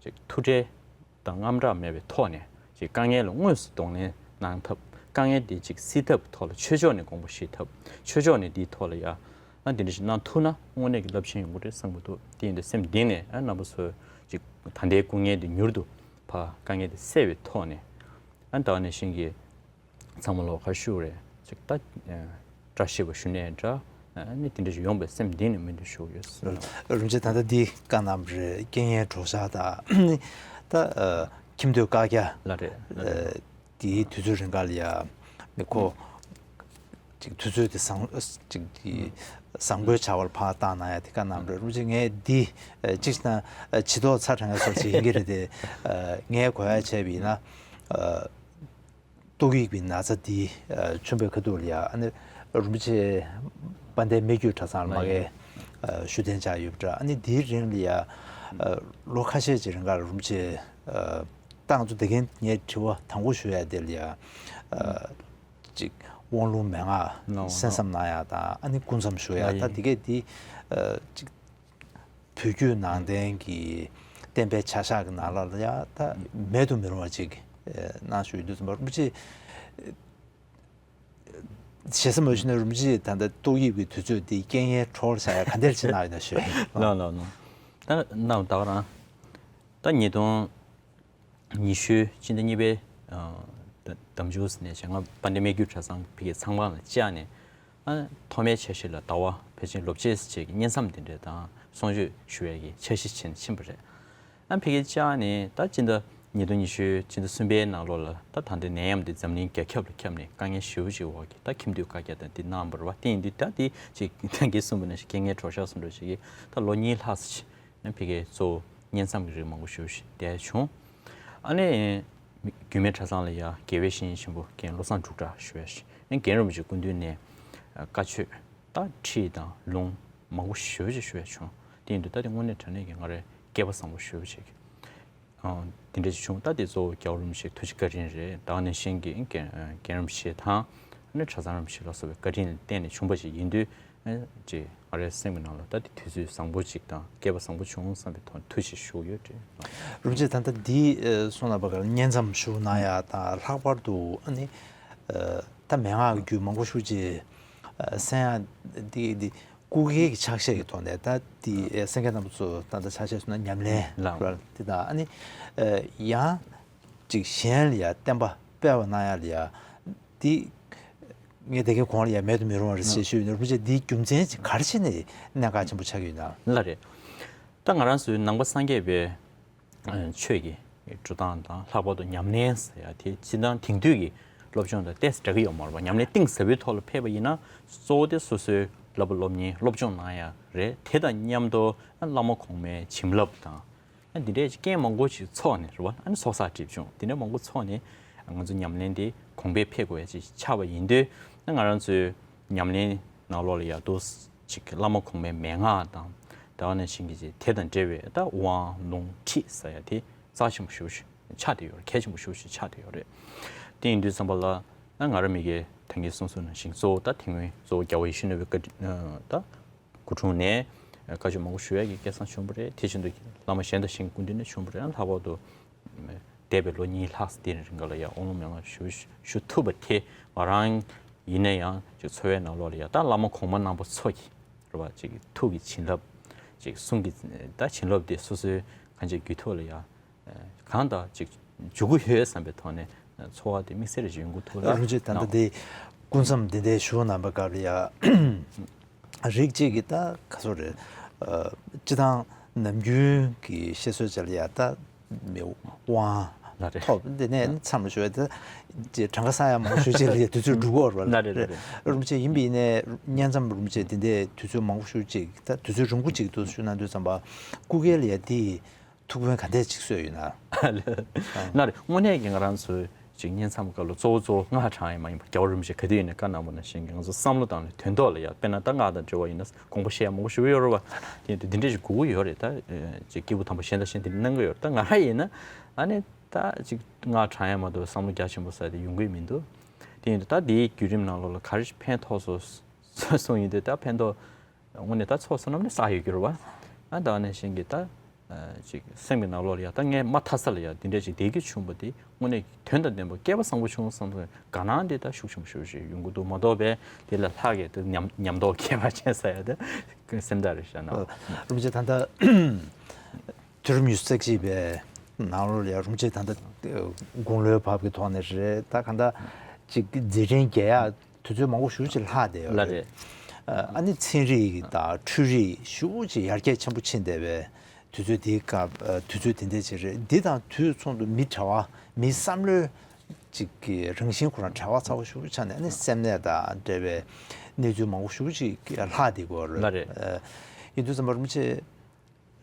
ཅིག་ཐུགས་ཁྲལ་དང་དངངས་སྐྲག་མེད་པའི་ཐོག་ནས་ཅིག་དཀའ་ངལ་ལ་དངོས་སུ་གདོང་ལེན་གནང་ཐབས། དཀའ་ངལ་དེ་ཅིག་སེལ་ཐབས་ཐོག་ལ་ཆོས་ཕྱོགས་ནས་དགོངས་པ་བཞེས་ཐབས། ཆོས་ཕྱོགས་ནས་འདིའི་ཐོག་ལ་ཡ། ཨ། འདི་འདྲ་ཞིག་གནང་ཐུབ་ན་དངོས་གནས་ཀྱི་རླབས་ཆེན་ཡོང་གི་རེད་བསམ་གྱི་འདུག་དེ་ཡིན་དུས་སེམས་གཏིང་ནས། ཨ། རྣམ་པ་ཚོས་ཅིག་ད་ལྟའི་སྐུ་ངལ་འདི་མྱུར་དུ་ཕར་དཀའ་ངལ་འདི་སེལ་བའི་ཐོག་ནས། ཨ། ད་ག་ནང་བཞིན་གྱི་ཚང་མ་ལ་ག་རེ་ཞུ་དགོས་རེད། ཅིག་ད། ཨ། བཀྲ་ཤིས་པ་ཞུ་ནའི་འདྲ། ཨ་ནི་དེ་འདྲ་ཞིག་ཡོང་བའི་སེམས་གཏིང་ནས་སྨོན་འདུན་ཞུ་གི་ཡོད། རིན་པོ་ཆེ་ད་ལྟ་འདི་བཀའ་གནང་བ་རེད། རྐྱེན་ངན་གྲོགས་ཤར་དང་ད། ཨ། ཁྱིམ་སྡོད་བཀའ་རྒྱ། ལགས་རེད། ལགས་རེད། ཨ། དེའི་དུས་ཚོད་རིང་ག་ལ་ཡ་ནི་ཁོ་ཅིག་དུས་ཚོད་དེ་བཟང་ཅིག་དེ་བཟང་པོའི་བྱ་བ་ལ་ཕར་བཏང་གནང་ཡ་དེ་བཀའ་གནང་བ་རེད། རིན་པོ་ཆེ་ངས་འདི་ཅིག་ན་ཕྱི་ཐོག་ཚ་དྲན་ཡ་སོགས་བྱེད་ཡིན་གྱི་རེད་དེ། ངས་གོ་ཡ་བྱས་པ་ཡིན་ན། ཏོག་དབྱིབས་ཀྱི་ན་ཚ་འདི་བྱུང་བའི་ཁ་ཐུག་ལ་ཡ། ཨ་ནི་རིན་པོ་ཆེ་དཔལ་ལྡན་སྨད་རྒྱུད་གྲྭ་ཚང་ལ་མ་གི་ཞུ་གཏན་འཇགས་ཡོད་པ་འདྲ། ཨ་ནི་འདིའི་རིང་ལ་ཡ་ལོ་ཁ་ཤས་ཅིག་རིང་ག་ལ་རིན་པོ་ཆེ། ད་ང་ཚོ་དེ་གིན་ངས་དྲི་བ་དང་པོ་ཞུ་ཡ་དེ་ལ་ཡ། ཅིག་དབང་ལུང་མན་ངག་གསན་བསམ་གནང་ཡ་དང་། ཨ་ནི་སྐུ་མཚམས་བཞུགས་ཡ། ད་དེ་གས་འདི་ཅིག་བོད་བརྒྱུད་ནང་བསྟན་གྱི་བསྟན་པའི་བྱ་གཞག་གི་ནང་ལ་ཡ་ད་མེད་དུ་མི་རུང་བ་ཅིག་གནང་ཞུ་ཡི་འདུག་ཙམ་པ་རིན་པོ་ཆེ། ཞེ་ས་མ་ཞུས་ན་རིན་པོ་ཆེ་ད་ལྟ་ཏོག་དབྱིབས་ཀྱི་དུས་ཚོད་འདི་རྐྱེན་ངན་གྲོགས་ལ་བཞག་ཡ་ག་འདྲ་ཅིག་གནང་ཡོད་ན་ཞུ་ཡ་ཡིན། ལགས་ལགས་ལགས། ད་གནང་ད་ག་རང་ད་ཉིས་སྟོང་ཉི་ཤུ་སྤྱི་ཟླ་གཉིས་པའི་ཨ་ཟླ་མཇུག་ནས་བྱས་ང་དཔལ་ལྡན་སྨད་རྒྱུད་གྲྭ་ཚང་ཕ་གིའི་ཚང་མ་ལ་བཅར་ནས། ཨ། ཐོག་མའི་འཆར་གཞི་ལ་ཟླ་བ་ཕལ་ཆེར་ལོ་ཕྱེད་ཙམ་ཅིག་གི་བསྙེན་མཚམས་དེ་འདྲ་དང་གསུང་ཆོས་ཞུ་ཡས་ཀྱི་འཆར་གཞི་བྱས་ནས་ཕྱིན་པ་རེད། ཨ། ཕ་གིར་བཅར་ནས་ད་སྤྱི་ཟླ་ཉིས་སྟོང་ཉི་ཤུ་སྤྱི་ཟླ་གསུམ་པའི་ནང་ལོགས་ལ་ད་ད་ལྟའི་ནད་ཡམས་འདི་འཛམ་གླིང་རྒྱ་ཁྱབ་ལ་ཁྱབ་ནས་དཀའ་ངལ་ཞེ་པོ་ཅིག་འོག་གི་ད་ཁྱིམ་སྡོད་བཀའ་རྒྱ་དང་འདི་གནང་བ་རེད་པ། དེ་ཡིན་དུས་ད་འདི་ཅིག་ད་གིན་གསུངས་པ་ནང་བཞིན་རྐྱེན་ངན་གྲོགས་ཤར་སོང་འགྲོ་ཞིག་གིས་ད་ལོ་གཉིས་ལྷག་ཙམ་ཕ་གིར་གཙོ་བོ་བསྙེན་མཚམས་ཀྱི་རིང་མང་པོ་ཞེ་པོ་ཅིག་བསྡད་བྱུང་། ཨ་ནི་རྒྱུད་སྨད་གྲྭ་ཚང་ལ་ཡ་དགེ་བའི་བཤེས་གཉེན་ཆེན་པོ་རྒན་བློ་བཟང་འབྲུག་གྲགས་ཞུ་ཡ་ཞིག་ཨ་ནི་རྒན་རིན་པོ་ཆེ་སྐུ་མདུན་ནས་བཀའ་ཆོས་ད་ཁྲིད་དང་ལུང་མང་པོ་ཞེ་པོ་ཅིག་ཞུ་ཡ་བྱུང་། དེ་ཡིན་དུས་ད་དེ་དངོས་གནས་དྲང་གནས་ཀྱི་ང་རའི་སྐལ་པ་བཟང་པོ་ཞེ་པོ་ཅིག་ཨ། དེ་འདྲ་ཞིག་བྱུང་། ད་དེ་གཙོ་བོ་རྒྱལ་བ་རིན་པོ་ཆེའི་ཐུགས་རྗེ་བཀའ་དྲིན་རེད། ད་ག་ནང་བཞིན་གྱི་རྒན་རྒན་རིན་པོ་ཆེ་དང་ཨ་ནི་གྲྭ་ཚང་རིན་པོ་ཆེ་ལ་སོགས་པའི་བཀའ་དྲིན་ལ་བརྟེན་ནས་བྱུང་བ་ཞིག་ཡིན་དུས། ཨ། ཅེས་ང་རའི་སེམས་ཀྱི་ནང་ལ་ད་དེ་དུས་ཚོད་བཟང་པོ་ཅིག་དང་སྐལ་པ་བཟང་པོ་བྱུང་བསམ་པའི་ཐོག་ནས་ཐུགས་རྗེ་ཆེ་ཞུ་གི་ཡོད་དྲན། རིན་པོ་ཆེ་ད་ལྟ་འདི་གསུང་ལ་བ་གར་བསྙེན་མཚམས་ཞུ་གནང་ཡ་དང་ལྷག་པར་དུ་ཨ་ནི་ད་མན་ངག་གི་རྒྱུད་མང་པོ་ཞུ་ཅེས་གསན་ཡ་འདི་འདི། སྐུ་སྒེར་གྱི་ཕྱག་བཞེས་ཀྱི་ཐོག་ནས་ད་འདི་གསན་མཁན་རྣམ་པ་ཚོ་ད་ལྟ་ཕྱག་བཞེས་སོང་ན་ཉམས་ལེན་ལགས་ར་འདི་དང་ཨ་ནི་ཡང་ཅིག་གཞན་ལ་ཡ་བསྟན་པ་སྤེལ་བ་གནང་ཡ་ལ་ཡ་འདི་ངས་དེ་གའི་གོང་ལ་ཡ་མེད་དུ་མི་རུང་བ་རེད་ཞེས་ཞུས་ཡོད་ན་རིན་པོ་ཆེ་འདིའི་རྒྱུ་མཚན་ཅིག་ག་རེ་བྱས་ནས་གནད་འགག་ཆེན་པོ་ཆགས་ཀྱི་ཡོད་ན། ལགས་རེད། ད་ང་རང་ཚོའི་ནང་པ་སངས་རྒྱས་པའི་ཆོས་ཀྱི་སྒྲུབ་སྟངས་དང་ལྷག་པར་དུ་ཉམས་ལེན་ཟེར་ཡ་དེ་སྤྱིར་བཏང་དེང་དུས་ཀྱི་སློབ་སྦྱོང་དང་ཏོག་ཙམ་འདྲ་གི་ཡོད་མ་རེད་པ། ཉམས་ལེན་གཏིང་ཟབ་པོའི་ཐོག་ལ་ཕེབས་པ་ཡིན་ན་གཙོ་བོ་དེ་སོ་སོའི་བསླབ་པ་སློབ་གཉེར་སློབ་སྦྱོང་གནང་ཡ་རེད། དེ་དང་མཉམ་དུ་བླ་མ་གོང་མའི་བྱིན་རླབས་དང་། ཨ། འདི་འདྲའི་རྐྱེན་མང་པོ་ཞིག་ཚོགས་ནས་རེད་བ། ཨ་ནི་ཚོགས་བསགས་སྒྲིབ་སྦྱོང་འདི་འདྲ་མང་པོ་ཚོགས་ནས་ང་ཚོ་ཉམས་ལེན་དེ་གོང་འཕེལ་འཕེལ་དགོས་ཡ་ཅིག་ཆགས་པ་ཡིན་དུས། ཨ། ང་རང་ཚོའི་ཉམས་ལེན་ནང་ལོགས་ལ་ཡ་ཏོག་ཙམ་ཅིག་བླ་མ་གོང་མའི་མན་ངག་དང་ད་ག་ནང་བཞིན་གྱི་ཅིག་དེ་དང་འབྲེལ་བའི་ད་དབང་ལུང་ཁྲིད་ཟེར་ཡ་དེ་རྩ་ཆེན་པོ་ཞེ་པོ་ཞིག་ཆགས་བསྡད་ཡོད་རེད། གལ་ཆེན་པོ་ཞེ་པོ་ཞིག་ཆགས་བསྡད་ཡོད་རེད། དེ་ཡིན་དུས་ཙམ་པ་ལ་ཨ་ང་རང་མི་སྒེར་ད་གིན་གསུངས་སོང་ནང་བཞིན་གཙོ་བོ་ད་དེ་སྔོན་གཙོ་བོ་རྒྱལ་བ་ཡིད་བཞིན་ནོར་བུའི་བཀའ་དྲིན་ད་སྐུ་འཁྲུངས་ནས་བཀའ་ཆོས་མང་པོ་ཞུ་ཡག་གི་སྐལ་བཟང་བྱུང་བ་རེད། དེ་བཞིན་དུ་བླ་མ་གཞན་དང་གཞན་གྱི་སྐུ་མདུན་ནས་བྱུང་བ་རེད། ལྷག་པར་དུ་འདས་པའི་ལོ་གཉིས་ལྷག་ཙམ་དེའི་རིང་ལ་ཡང་དབང་ལུང་མན་ངག་ཞུ་ཞུ་ཐུབ་པ་དེ་ང་རང་ཡིན་ན་ཡང་ཅིག་འཚོ་བའི་ནང་ལོགས་ལ་ཡང་ད་བླ་མ་གོང་མ་རྣམ་པ་ཚོ་གི་རེད་བ། ཅིག་ཐུགས་ཀྱི་བྱིན་རླབས་ཅིག་གསུང་གི་ད་བྱིན་རླབས་དེ་སོ་སོའི་གང་ཅིག་རྒྱུད་ཐོག་ལ་ཡང་གང་ལྟར་ཅིག་འཇུག་གི་ཡོད་བསམ་པའི་ཐོག་ནས་འཚོ་བ་དེ་དམིགས་བསལ་རེ་ཞིག་ཡོང་གི་ཐུག་ལ། རིན་པོ་ཆེ་ད་ལྟ་དེ་སྐུ་མཚམས་འདི་འདྲའི་ཞུ་གནང་པའི་སྐབས་ལ་ཡ་རིགས་གཅིག་གིས་ད་ག་ཚོད་རེད། ཨ། སྤྱིར་བཏང་ནམ་རྒྱུན་གྱི་བཤད་སྲོལ་བྱས་ལ་ཡ་ད་མི་དབང་ ལགས་རེད། ཐོབ། འདི་ནས་མཚམས་ལ་ཞུ་བ་དེ་གྲངས་ཀ་ས་ཡ་མང་པོ་ཞུ་ཅིག་ལ་དུས་ཚོད་འགྲུབ་ཀྱི་ཡོད་རེད། ལགས་རེད། ལགས་རེད། རིན་པོ་ཆེ་ཡིན་པ་ཡིན་ནའི་བརྙན་མཚམས་རིན་པོ་ཆེ་འདི་འདྲའི་དུས་ཚོད་མང་པོ་ཞུ་ཅིག་ད་དུས་ཚོད་རིང་པོ་ཅིག་ཏུ་ཞུ་གནང་དུས་ཙམ་པ་སྐུ་སྒེར་ལ་ཡ་དེ་ཐུགས་ཕན་ག་འདྲས་ཅིག་གསོས་ཡོད་ན། ལགས་རེད། དངོས་གནས་ཀྱི་ང་རང་ཚོའི་ཅིག་བརྙན་མཚམས་སྐབས་ལ་གཙོ་བོ་གཙོ་བོ་སྔགས་བགྲང་ཡས་མ་ཡིན་པར་རྒྱལ་བ་རིན་པོ་ཆེ་ག་དུས་ཡིན་ནའི་བཀའ་གནང་བ་ནང་བཞིན་གྱི་ང་ཚོ་བསམ་བློ་དང་དོན་ཐོག་ལ་ཡ་དཔེར་ན་ད་སྔགས་དང་འབྲེལ་བ་ཡིན་ན་དགོངས་པ་བཞེས་ཡ་མང་པོ་ཞུ་གི་ཡོད་རེད་བ། དེ་ཡིན་དུས་འདི་འདྲས་ཞིག་དགོས་ཀྱི་ཡོད་རེད། ད་ཅིག་སྐྱེས་བུ་དམ་པ་གཞན་དང་གཞན་དེ་འདྲ་གནང་གི་ཡོད་རེད། ད་ང་རང་ཡིན་ན་ཨ་ནི་ད་ཅིག་སྔགས་བགྲང་ཡ་མ་གཏོགས་བསམ་བློ་རྒྱ་ཆེན་པོ་ཟེར་དེ་ཡོང་གི་མི་འདུག་དེ་ཡིན་དུས་ད་དེའི་བརྒྱུད་རིམ་ནང་ལོགས་ལ་ག་རེ་ཕན་ཐོགས་སོང་གསུངས་ཡིན་དུས་ད་ཕན་ཐོགས་དངོས་གནས་ད་ཚོགས་བསོད་ནམས་ནི་བསགས་ཡོད་ཀྱི་རེད་བ། ཨ་ད་ནས་གཞན་གྱི་ད་ཅིག་སེམས་ཀྱི་ནང་ལོགས་ལ་ཡ་ད་ངས་མ་མཐའ་ས་ལ་ཡ་འདི་འདྲས་ཅིག་བསྡད་རྒྱུ་བྱུང་བ་དེ་དངོས་གནས་དོན་དང་ལྡན་པ་སྐལ་པ་བཟང་པོ་བྱུང་བསམ་སོང་། དགའ་སྣང་དེ་ད་ཤུགས་ཆེན་པོ་ཞེ་པོ་ཅིག་ཡོང་གི་འདུག་མ་གཏོགས་པས་དེ་ལ་ལྷག་གི་དེ་ཉམས་ཉམས་རྟོགས་ཁྱད་པར་ཅན་ཟེར་ཡ་དེ་སེམས་ཐག་རེད་ཤག་ན། རིན་པོ་ཆེ་ད་ལྟ་དུས་རབས་ཉི་ཤུ་རྩ་གཅིག་པའི་ནང་ལོགས་ལ་ཡ་རིན་པོ་ཆེ་ད་ལྟ་དགུང་ལོའི་བབ་ཀྱི་ཐོག་ནས་རེད། ད་གང་ལྟར་ཅིག་མཛད་འཕྲིན་རྒྱས་ཡག་དུས་ཚོད་མང་པོ་ཞེ་པོ་ཅིག་ལྷག་བསྡད་ཡོད་ལགས་རེད། རེད། ཨ་ནི་ཚན་རིག་དང་འཕྲུལ་རིག་ཞེ་པོ་ཅིག་ཡར་རྒྱས་ཆེན་པོ་ཕྱིན་བསྡད་པའི་དུས་ཚོད་འདིའི་སྐབས་དུས་ཚོད་འདི་འདྲ་ཅིག་རེད། འདི་དང་དུས་མཚུངས་སུ་མི་གྲྭ་བ་མིའི་བསམ་བློའི་ཅིག་གི་རང་བཞིན་ཁོ་རང་གྲྭ་བ་ཚ་བོ་ཞེ་པོ་ཆགས་ནས་ཨ་ནི་སེམས་ནད་དང་འབྲེལ་བའི་གནས་ཚུལ་མང་པོ་ཞེ་པོ་ཅིག་ལྷག་བསྡད་ཀྱི་ཡོད་རེད། ལགས་རེད། ཡིན་དུས་ཙམ་པ་རིན་པོ་ཆེ།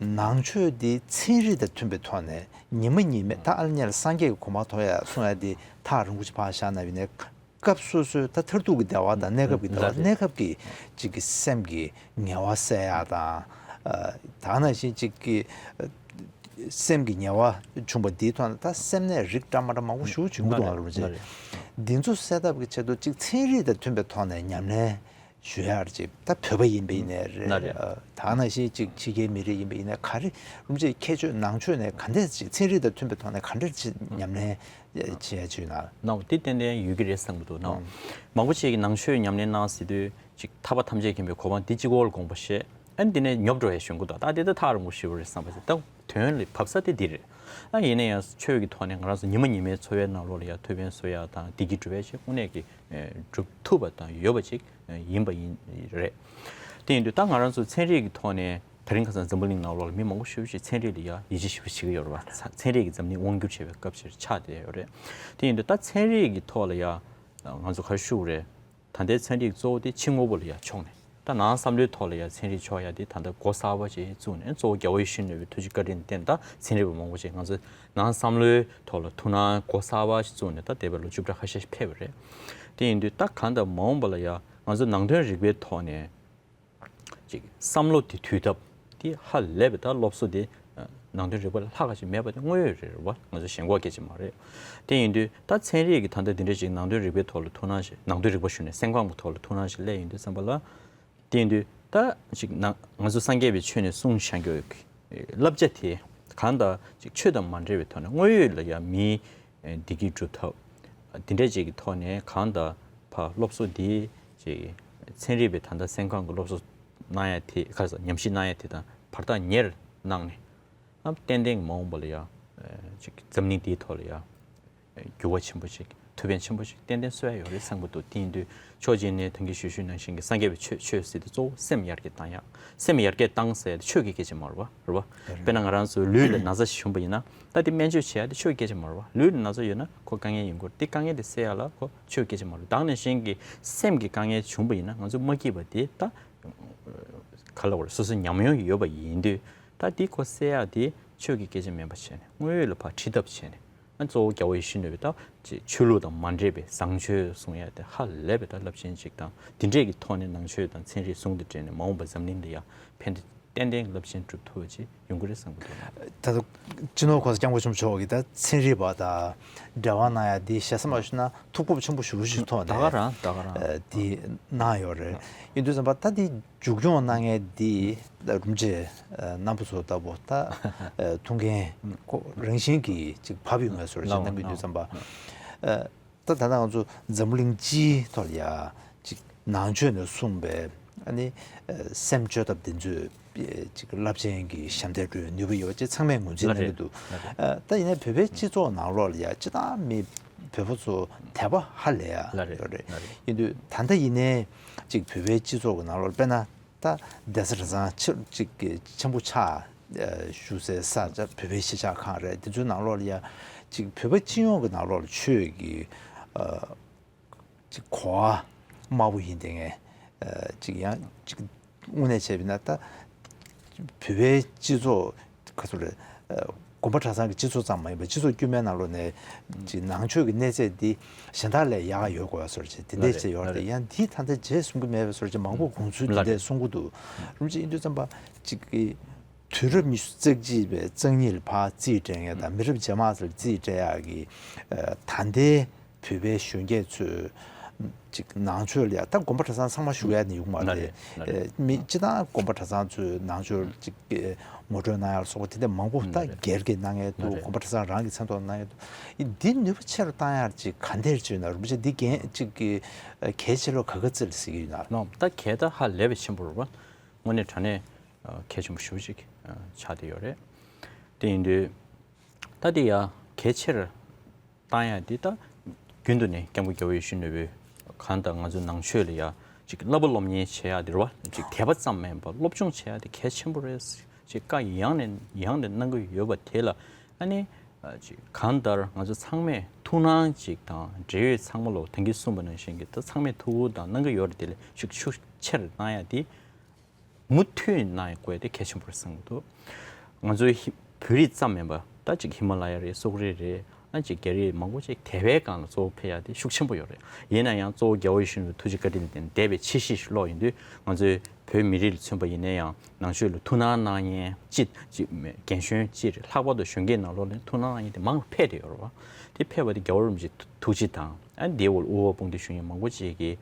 ནང་ཆོས་འདི་ཚན་རིག་དང་མཐུན་པའི་ཐོག་ནས་ཉི་མ་ཉི་མའི་ད་ཨ་ལ་ཉལ་སངས་རྒྱས་ཀྱི་གོ་འཕང་ཐོབ་ཡ་གསུང་ཡ་འདི་ཐག་རིང་པོ་ཅིག་ཕར་བཞག་ན་ཡིན་ནའི་སྐབས་སོ་སོའི་ད་མཐར་ཐུག་གི་བདེ་བ་དང་གནས་སྐབས་ཀྱི་བདེ་བ། ལགས་རེད། གནས་སྐབས་ཀྱི་ཅིག་གི་སེམས་ཀྱི་ངལ་བ་སེལ་ཡ་དང་། ད་ནང་བཞིན་ཅིག་གི་སེམས་ཀྱི་ངལ་བ་བྱུང་བ་འདིའི་ཐོག་ནས་ད་སེམས་ནད་རིགས་འདྲ་མ་འདྲ་མང་པོ་ཞེ་པོ་ཅིག་ཡོང་གི་འདུག་ལགས་རེད། ལགས་རེད། འདི་ཚོ་སེལ་ཐབས་ཀྱི་ཆེད་དུ་ཅིག་ཚན་རིག་དང་མཐུན་པའི་ཐོག་ནས་ཉམས་ལེན་ཞུ་ཡག་ཅིག་ད་བོད་པ་ཡིན་པ་ཡིན་ནའི་རེད། ལགས་རེད། ཨ་ད་ནང་བཞིན་ཅིག་ཕྱི་རྒྱལ་མི་རིགས་ཡིན་པ་ཡིན་ནའི་ག་རེ་རིན་པོ་ཆེ་ཁྱད་ཆོས་ནང་ཆོས་ནས་ག་འདྲས་ཅིག་ཚན་རིག་དང་མཐུན་པའི་ཐོག་ནས་ག་འདྲས་ཅིག་ཉམས་ལེན་བྱེད་ཡ་ཅིག་ན། ནའོ་དེ་ཏན་ཏན་ཡོད་ཀྱི་རེད་བསམ་གྱི་འདུག་ནའོ། ཨང་། མང་པོ་ཅིག་གིས་ནང་ཆོས་ཉམས་ལེན་གནང་ཟེར་དུས་ཅིག་ཐར་པ་ཐམས་ཅད་མཁྱེན་པའི་གོ་འཕང་འདི་གཅིག་པོ་ལ་དགོངས་པ་བཞེས། ཨ་ནི་འདི་ནས་ཉོབ་འགྲོ་ཡ་ཞུ་གི་འདུག་ད་དེ་ད་ཐག་རིང་པོ་ཞེ་པོ་རེད་བསམ་པ་ཟེར་ད། དོན་ལ་བབས་ས་དེ་འདི་རེད། ཨ་ཡིན་ན་ཡང་ཆོས་ཀྱི་ཐོག་ནས་ང་རང་ཚོ་ཉི་མ་ཉི་མའི་འཚོ་བའི་ནང་ལོགས་ལ་ཡང་ཐུབ་པའི་བཟོ་ཡག་དང་བདེ་སྐྱིད་སྒྲུབ་པའི་ཆེད་དངོས་གནས་ཀྱི་ཨེ་སྒྲུབ་ཐུབ་པ་དང་ཡོད་པ་ཅིག་ཨེ་ཡིན་པ་ཡིན་རེད། དེ་ཡིན་དུས་ད་ང་རང་ཚོ་ཚན་རིག་གི་ཐོག་ནས་དེ་རིང་ཁ་སང་འཛམ་བུ་གླིང་ནང་ལོགས་ལ་མི་མང་པོ་ཞེ་པོ་ཅིག་ཚན་རིག་ལ་ཡང་ཡིད་ཆེས་ཞེ་པོ་བྱེད་ཀྱི་ཡོད་རེད་བ། ཚ་ཚན་རིག་གི་འཛམ་གླིང་དབང་སྒྱུར་བྱེད་པའི་སྐབས་ཤིག་ཆགས་བསྡད་ཡོད་རེད། དེ་ཡིན་དུས་ད་ཚན་རིག་གི་ཐོག་ལ་ཡང་ང་ཚོ་ག་རེ་ཞུ་དགོས་རེད། ད་ལྟའི་ཚན་རིག་གཙོ་བོ་དེ་ཕྱི་དངོས་པོ་ལ་ཡ་ཕྱོགས་ནས། ད་ནང་བསམ་བློའི་ཐོག་ལ་ཡ་ཚན་རིག་ཕྱོགས་ཡ་དེ་ད་ལྟ་སྒོ་གསར་པ་ཅིག་བཙུགས་ནས་གཙོ་བོ་རྒྱལ་བ་ཡིད་བཞིན་ནོར་བུའི་ཐུགས་རྗེ་བཀའ་དྲིན་བརྟེན་ད་ཚན་རིག་པ་མང་པོ་ཅིག་ང་ཚོ་ནང་བསམ་བློའི་ཐོག་ལ་ཐུགས་སྣང་སྒོ་གསར་པ་ཞིག་བཙུགས་ནས་ད་འདས་པའི་ལོ་བཅུ་ཕྲག་ཁ་ཤས་ཤིག་ཕེབས་པ་རེད། དེ་ཡིན་དུས་ད་གང་ལྟར་མ་འོངས་པ་ལ་ཡ་ང་ཚོ་ནང་དོན་རིག་པའི་ཐོག་ནས། ཅིག་བསམ་བློ་དེ་དུས་ཐབས་དེ་ཧ་ལས་པའི་ད་སློབ་གསོ་དེ་ནང་དོན་རིག་པ་ལས་ལྷག་ག་ཅིག་མེད་པ་དེ་དངོས་ཡོད་རེད་བ། ང་ཚོ་ཞེན་ཁོག་སྐད་ཅིག་མ་རེད། དེ་ཡིན་དུས་ད་ཚན་རིག་གི་ད་ལྟ་འདི་འདྲ་ཅིག་ནང་དོན་རིག་པའི་ཐོག་ལ་ཐུགས་སྣང་ཞིག་ནང་དོན་རིག་པ་ཞུ་ནས་སེམས་ཁམས་ཀྱི་ཐོག་ལ་ཐུགས་སྣང་ཞིག་སླེབས་ཡོང་དུས་ཙམ་པ་ལ། དེ་ཡིན་དུས་ད་ཅིག་ན་ང་ཚོ་སངས་རྒྱས་པའི་ཆོས་ནས་གསུངས་བཞག་རྒྱུ་ཡོད་ཀི་བསླབ་བྱ་དེ་གང་ལྟར་ཅིག་ཆོས་དང་མ་འབྲེལ་བའི་ཐོག་ནས་དངོས་ཡོད་ལ་ཡང་མིའི་བདེ་སྐྱིད་སྒྲུབ་ཐབས་འདི་འདྲས་ཅིག་གི་ཐོག་ནས་གང་ལྟར་ཕར་སློབ་གསོ་འདི་ཅིག་ཚན་རིག་པའི་ད་ལྟ་སེམས་ཁམས་ཀྱི་སློབ་གསོ་གནང་ཡ་དེ་ག་རེ་ཟེར་ཉམས་ཞིབ་གནང་ཡ་དེ་དང་བར་ཐག་ཉེ་རུ་གནང་ནས་ཨ་ཏན་ཏན་གྱི་མ་འོངས་པ་ལ་ཡང་ཅིག་འཛམ་གླིང་འདིའི་ཐོག་ལ་ཡང་འགྱུར་བ་ཆེན་པོ་ཞིག་ཐུགས་ཕན་ཆེན་པོ་ཞིག་ཏན་ཏན་གསོ་ཡ་ཡོད་རེད་བསམ་གྱི་འདུག་དེ་ཡིན་དུས་ཕྱོགས་གཅིག་ནས་ད་གིན་ཞུས་ཞུས་ནང་བཞིན་གྱི་སངས་རྒྱས་པའི་ཆོས་ཆོས་ཟེར་དུས་གཙོ་བོ་སེམས་ཡར་རྒྱས་བཏང་ཡག་སེམས་ཡར་རྒྱས་བཏང་ཟེར་ཡ་དེ་ཆོས་ཀྱི་སྐད་ཆ་མ་རེད་བ། རེད་བ། དཔེར་ན་ང་རང་ཚོའི་ལུས་ལ་ན་ཚ་ཞིག་བྱུང་བ་ཡིན་ན་ད་དེ་སྨན་བཅོས་བྱེད་ཡ་དེ་ཆོས་ཀྱི་སྐད་ཆ་མ་རེད་བ། ལུས་ལ་ན་ཚ་ཡོད་ན་ཁོ་དཀའ་ངལ་ཡོང་གི་རེད། དེ་དཀའ་ངལ་དེ་སེལ་ཡ་ལ་ཁོ་ཆོས་ཀྱི་སྐད་ཆ་མ་རེད། ད་ག་ནང་བཞིན་གྱི་སེམས་ཀྱི་དཀའ་ངལ་བྱུང་བ་ཡིན་ན་ང་ཚོ་མ་སྐྱིད་པ་དེ་ད་ག་ལ་བར་སོ་སོ་ཉམས་མྱོང་ཡོད་པ་ཡིན་དུས་ད་དེ་ཁོ་སེལ་ཡ་དེ་ཆོས་ཀྱི་སྐད་ཆ་མིན་པ་བྱས་ནས་དངོས་ཡོད་ལ་ཕར་ཁྲིད་ཐབས་བྱས་ནས། ཨ་གཙོ་བོ་རྒྱལ་བ་ཡིད་བཞིན་ནོར་བུས་ད་ཅིག་ཆོས་ལུགས་དང་མ་འདྲེས་པའི་བཟང་སྤྱོད་གསུང་ཡ་དེ་ཧ་ལས་པའི་ད་རླབས་ཆེན་ཅིག་དང་འདི་འདྲས་ཀྱི་ཐོག་ནས་ནང་ཆོས་དང་ཚན་རིག་ཟུང་དུ་འབྲེལ་ནས་མ་འོངས་པ་འཛམ་གླིང་ལ་ཡ་ཕན་བདེ་ཏན་ཏན་རླབས་ཆེན་སྒྲུབ་ཐུབ་པ་ཅིག་ཡོང་གི་རེད་བསམ་གྱི་འདུག་ད་ལྟ་སྤྱི་ནོར་གོང་ས་སྐྱབས་མགོན་ཆེན་པོ་མཆོག་གིས་ད་ཚན་རིག་པ་དང་འབྲེལ་བ་གནང་ཡ་འདི་ཞེ་ས་མ་ཞུ་ན་ཐུགས་ཁུར་ཆེན་པོ་ཞེ་པོ་ཞིག་ཐོག་ནས་ད་ག་རང་ད་ག་རང་ཨ་འདི་གནང་ཡོད་རེད། ཡིན་དུས་ཙམ་པ་ད་འདི་མཇུག་སྐྱོང་གནང་མཁན་འདི་རུམ་ཆེ་རྣམ་པ་ཚོ་ལྟ་བུ་ད་ཐུགས་འགན་ཁོ་རང་བཞིན་གྱིས་ཅིག་བབས་ཡོང་ངེས་བཟོ་འདྲ་ཞིག་གནང་གི་ཡོད་དུས་ཙམ་པ། ད་ད་ལྟ་ང་ཚོ་འཛམ་བུ་གླིང་སྤྱིའི་ཐོག་ལ་ཡ་ཅིག་ནང་ཆོས་ནས་གསུངས་པའི་ཨ་ནི་སེམས་བཅོས་ཐབས་འདི་ཚོའི་ཅིག་རླབས་ཆེན་གྱི་ཞབས་འདེགས་སྒྲུབ་ནུས་པ་ཡོད་པ་ཅིག་ཚང་མས་ངོས་འཛིན་གནང་གི་འདུག་ད་ཡིན་ནའི་བོད་པའི་སྤྱི་ཚོགས་ནང་ལོགས་ལ་ཡ་སྤྱི་བཏང་མི་བོད་པ་ཚོ་དད་པ་ཧ་ལས་ཡ་ཡོད་རེད། ཡིན་དུས་ད་ལྟ་ཡིན་ནའི་ཅིག་བོད་པའི་སྤྱི་ཚོགས་ཀྱི་ནང་ལོགས་དཔེར་ན། ད་གདན་ས་གྲྭ་ཚང་ཆེ་གཅིག་གི་ཆེན་པོ་ཆགས་ བཞུགས་སའི་ས་ཆ་བོད་པའི་གཞིས་ཆགས་ཁག་རེད། དེ་ཚོའི་ནང་ལོགས་ལ་ཡ་ཅིག་བོད་པ་སྤྱི་ཡོངས་ཀྱི་ནང་ལོགས་ལ་ཆོས་ཀྱི་ཅིག་གོ་བ་དམའ་པོ་ཡིན་དེ་ངས་ཅིག་ཡང་ཅིག་དངོས་གནས་བྱས་པ་ཡིན་ན་ད་བོད་པའི་སྤྱི་ཚོགས་ག་ཚོད་རེད། དགོན་པ་གྲྭ་ཚང་གི་སྤྱི་ཚོགས་ཙམ་མ་ཡིན་པར་སྤྱི་ཚོགས་དཀྱུས་མའི་ནང་ལོགས་ནས་ཅིག་ནང་ཆོས་ཀྱི་གནས་ཚད་འདི་གཞན་དག་ལས་ཡག་ཡོད་དགོས་པ་བཟོ་འདྲ་ཅིག་དེ་འདྲས་ཅིག་ཡོད་རེད། ཡང་འདི་ད་ལྟ་རྗེས་གསུང་གི་མེད་པའི་བཟོ་འདྲ་ཅིག་མང་པོ་དགོངས་ཚུལ་འདི་འདྲས་གསུང་གི་འདུག་རུམ་ཅིག་ཡིན་དུས་ཙམ་པ་ཅིག་གི་དུས་རབས་ཉི་ཤུ་རྩ་གཅིག་པའི་རྩ་གཉིས་ལ་ཕར་རྩིས་སྤྲད་མཁན་དང་མི་རབས་རྗེས་མ་ཚོར་རྩིས་སྤྲད་ཡག་གི་ད་ལྟའི་བོད་པའི་གཞོན་སྐྱེས་ཚོས་ཅིག་ནང་ཆོས་ལ་ཡ་ད་དགོན་པ་གྲྭ་ཚང་ཚང་མ་ཞུགས་ཡ་ནི་ཡོང་མ་རེད། མི་སྤྱི་བཏང་དགོན་པ་གྲྭ་ཚང་ཚོས་ནང་ཆོས་ཅིག་ངོ་སྤྲོད་གནང་ཡ་ལ་སོགས་པ་དེ་འདྲ་མང་པོ་ད་སྒེར་གྱི་གནང་ཡ་འདུག་དགོན་པ་གྲྭ་ཚང་རང་གི་མཚན་ཐོག་གནང་ཡ་འདུག་འདི་ནུས་པ་ཆེ་རུ་བཏང་ཡ་ཅིག་ག་འདྲས་ཅིག་ཡོད་ན། རིན་པོ་ཆེ་འདི་འགན་ཅིག་གལ་ཆེ་ལོ་ག་ག་ཚིག་ལ་གཟིགས་ཀྱི་ཡོད་ན། ད་གལ་ད་ཧ་ལས་པའི་ཆེན་པོ་རེད་པ། དངོས་གནས་དྲང་གནས་གལ་ཆེན་པོ་ཞེ་པོ་ཅིག་ཆགས་བསྡད་ཡོད་རེད། དེ་ཡིན་དུས་ད་དེ་ཡ་གལ་ཆེར་བཏང་ཡ་དེ་ད་རྒྱུན་དུ་ནས་སྐྱབས་མགོན་རྒྱལ་བ་ཡིད་བཞིན་ནོར་བུས་གང་ལྟར་ང་ཚོའི་ནང་ཆོས་ལ་ཡ་ཅིག་བསླབ་པ་སློབ་གཉེར་བྱེད་ཡ་དེ་རེད་པ། ཅིག་དད་པ་ཙམ་མིན་པར་སློབ་སྦྱོང་བྱེད་ཡ་དེ་གལ་ཆེན་པོ་རེད་ཅེས་བཀའ་ཡང་ནས་ཡང་ནས་གནང་གི་ཡོད་པ་དེ་ལ་ཨ་ནི་ཅིག་གང་ལྟར་ང་ཚོ་ཚང་མས་ཐུགས་སྣང་ཅིག་དང་འབྲེལ་ཡོད་ཚང་མ་ལོ་ད་གིན་གསུངས་པ་ནང་བཞིན་གྱི་ད་ཚང་མས་ཐུགས་ཁུར་དང་གནང་གི་ཡོད་རེད། དེ་ལས་ཤུགས་ཤུགས་ཆེར་གནང་ཡ་དེ་མུ་མཐུད་གནང་ཡ་དགོས་ཡ་དེ་གལ་ཆེན་པོ་རེད་བསམ་གྱི་འདུག་ང་ཚོའི་ཧི་བོད་རིགས་ཙམ་མིན་པ་ད་ཅིག་ཧི་མ་ལ་ཡ་རེད། སོག་རིགས་རེད། ཨ་ཅིག་རྒྱ་རིགས་མང་པོ་ཅིག་དད་པའི་སྒང་ལ་གཙོ་བོ་ཕེབས་ཡ་དེ་ཤུགས་ཆེན་པོ་ཡོད་རེད། ཡིན་ན་ཡང་གཙོ་བོ་རྒྱལ་བ་ཡིད་བཞིན་ནོར་བུ་ཐུགས་རྗེ་བཀའ་དྲིན་ལ་བརྟེན་འདས་པའི་ཆེ་བཞི་ཞིག་ཀློག་ཡོང་དུས་ང་ཚོའི་བོད་མི་རིགས་ལ་མཚོན་པ་ཡིན་ན་ཡང་ནང་ཆོས་ལ་ཐུགས་སྣང་གནང་མཁན་ཅིག་ཅིག་རྒན་གཞོན་ཅིག་རེད། ལྷག་པར་དུ་གཞོན་སྐྱེས་ནང་ལོགས་ལ་ཐུགས་སྣང་གནང་མཁན་དེ་མང་རུ་ཕེབས་བསྡད་ཡོད་རེད་པ། དེ་ཕེབས་པ་དེ་རྒྱལ་བ་རིན་པོ་ཆེའི་ཐུགས་རྗེ་དང་ཨ་དེའི་འོག་དབུ་བ་དཔུང་སྡེ་ཞུ་མཁན་མང་པོ་ཅིག་གིས་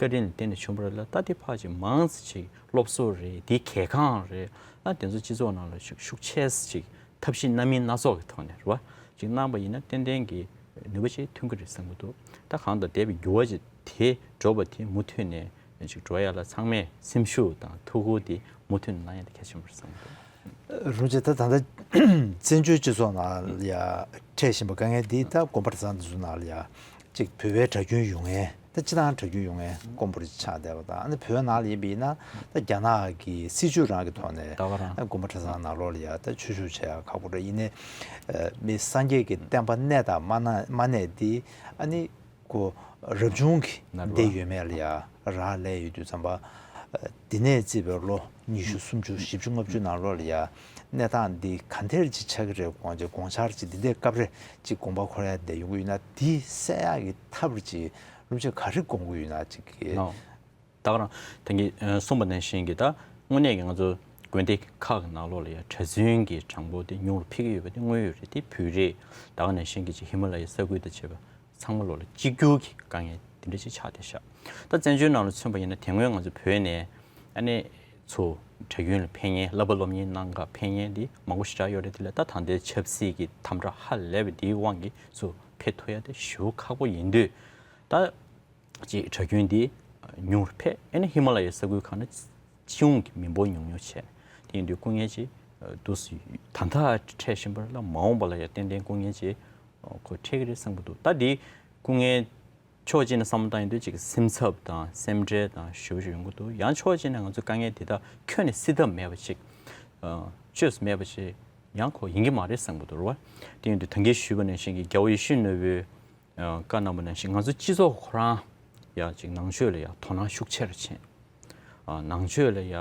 བཀའ་དྲིན་ལ་བརྟེན་ནས་བྱུང་བ་རེད་ལ། ད་དེ་ཕར་ཅིག་མང་ཙམ་ཅིག་སློབ་གསོ་རེད། དེ་གལ་འགངས་རེད། ཨ་དེ་ཚོ་སྤྱི་ཚོགས་ནང་ལ་ཤུགས་ཤུགས་ཆེ་ཙམ་ཅིག་ཐབས་ཤེས་སྣ་མིན་སྣ་ཚོགས་ཀྱི་ཐོག་ནས་རེད་པ། ཅིག་གནང་པ་ཡིན་ན་ཏན་ཏན་གྱི་ནུས་པ་ཅིག་ཐོན་གྱི་རེད་བསམ་གྱི་འདུག་ད་གང་ལྟར་འདས་པའི་འགྱུར་བ་ཅིག་དེ་འགྲོ་བ་དེ་མུ་མཐུད་ནས་ཅིག་འགྲོ་ཡ་ལ་ཚང་མས་སེམས་ཤུགས་དང་ཐུགས་ཁུར་དེ་མུ་མཐུད་ནས་གནང་ཡ་དེ་གལ་ཆེན་པོ་རེད་བསམ་གྱི་འདུག་རུང་ཆེ་ད་ད་ལྟ་བཙན་བྱོལ་སྤྱི་ཚོགས་ནང་ལ་ཡ་འཕྲད་བཞིན་པ་དཀའ་ངལ་འདི་ད་དགོན་པ་གྲྭ་ཚང་འདི་ཚོ་ནང་ལ་ཡ་གཅིག་བོད་པའི་གྲྭ་རྒྱུན་ཡོང་མཁན་ད་སྤྱི་བཏང་གྲྭ་རྒྱུན་ཡོང་མཁན་དཀོན་པོ་རེ་ཆགས་བསྡད་པ་དང་། ཨ་ནི་བོད་ནང་ལ་ཡིན་པ་ཡིན་ན་ད་རྒྱ་ནག་གི་སྲིད་བྱུས་རང་གི་ཐོག་ནས་ད་ག་རང་ཨ་དགོན་པ་གྲྭ་ཚང་ནང་ལོགས་ལ་ཡ་ད་ཆོས་ཞུགས་བྱེད་ཡ་ཁག་པོ་རེད། ཡིན་ནའི་མི་སངས་རྒྱས་ཀྱི་བསྟན་པ་གནས་དང་མ་གནས་མ་གནས་འདི་ཨ་ནི་ཁོ་རབ་བྱུང་གི་ན་རུ་བ་བསྡད་ཡོད་མེད་ལ་ཡ་རག་ལས་ཡོད་དུས་ཙམ་པ། འདི་ནས་བརྩིས་པའི་ལོ་ཉི་ཤུ་སུམ་ཅུ་བཞི་བཅུ་ལྔ་བཅུ་ནང་ལོགས་ལ་ཡ་གནས་སྟངས་འདི་ག་འདྲས་ཅིག་ཆགས་ཀྱི་རེད། དགོངས་ཆ་དགོངས་འཆར་ཅིག་འདི་འདྲས་སྐབས་རེ་ཅིག་དགོངས་པ་འཁོར་ཡ་འདི་ཡོང་གི་ཡོད་ན་འདི་སེལ་ཡག་གི་ཐབས་ཅིག་རུམ་ཆེ་ག་རེ་དགོངས་ཀྱི་ཡོད་ན་ཅིག་གི་ནོ། ད་ག་རང་ད་གིན་གསུངས་པ་ནང་བཞིན་གྱི་ད་དངོས་གནས་ཀྱི་ང་ཚོ་དགོན་སྡེ་ཁག་གི་ནང་ལོགས་ལ་ཡ་གྲྭ་བཙུན་གྱི་གྲངས་འབོར་དེ་ཉུང་རུ་འཕེལ་གྱི་ཡོད་པ་དེ་དངོས་ཡོད་རེད། དེ་བོད་རིགས་ད་ག་ནང་བཞིན་གྱི་ཅིག་ཧི་མ་ལ་ཡའི་ས་ཁུལ་དང་བཅས་པ་ཚང་མ་ལོགས་ལ་གཅིག་གྱུར་གྱི་དཀའ་ངལ་དེ་འདྲ་ཅིག་ཆགས་བསྡད་ཤག་ད་བཙན་བྱོལ་ནང་ལ་མཚོན་པ་ཡིན་ན་དེ་སྔོན་ང་ཚོ་བོད་ནས་ཨ་ནི་ཚུར་གྲྭ་རྒྱུན་ལ་ཕེབས་མཁན་བསླབ་པ་སློབ་གཉེར་གནང་ག་ཕེབས་མཁན་དེ་མང་པོ་ཞེ་དྲག་ཡོད་རེད། དེ་ལ་ད་ད་ལྟའི་ཆབ་སྲིད་ཀྱི་དམ་དྲག་ཧ་ལས་པའི་དེའི་དབང་གིས་ཚུར་ཕེབས་ཐུབ་ཡ་དེ་ཞེ་པོ་ཁག་པོ་ཡིན་དུས། ད་ཅིག་གྲྭ་རྒྱུན་འདི་ཉུང་རུ་ཕེབས། ཨ་ནི་ཧི་མ་ལ་ཡའི་ས་ཁུལ་ཁག་ནས་སྤྱི་ཡོངས་ཀྱི་མི་འབོར་ཉུང་ཉུང་བྱས་ནས། དེ་ཡིན་དུས་སྐུ་ངལ་ཅིག་འདུག་སེ་ད་ལྟ་འཕྲད་བཞིན་པ་ལ་མ་འོངས་པ་ལ་ཡང་ཏན་ཏན་སྐུ་ངལ་ཅིག་ཁོ་འཕྲད་ཀྱི་རེད་བསམ་གྱི་འདུག་ད་འདི་སྐུ་ངལ་ཕྱོགས་གཅིག་ནས་བསམ་བློ་བཏང་ཡོང་དུས་ཅིག་སེམས་འཚབ་དང་སེམས་ཁྲལ་དང་ཞེ་པོ་ཅིག་ཡོང་གི་འདུག་ཡང་ཕྱོགས་གཅིག་ནས་ང་ཚོ་དཀའ་ངལ་དེ་དག་ཁྱོན་ནས་སེལ་ཐབས་མེད་པ་ཅིག་བཅོས་སུ་མེད་པ་ཅིག་ཡང་ཁོ་ཡིན་གྱི་མ་རེད་བསམ་གྱི་འདུག་རེད་བ། དེ་ཡིན་དུས་ད་གིན་ཞུས་པ་ནང་བཞིན་གྱི་རྒྱལ་བ་ཡིད་བཞིན་ནོར་བུའི་ཨ་བཀའ་གནང་བ་ནང་བཞིན་ང་ཚོ་སྤྱི་ཚོགས་ཁོ་རང་ཡ་ཅིག་ནང་ཆོས་ལ་ཡ་དོ་སྣང་ཤུགས་ཆེ་རུ་ཕྱིན། ཨ་ནང་ཆོས་ལ་ཡ་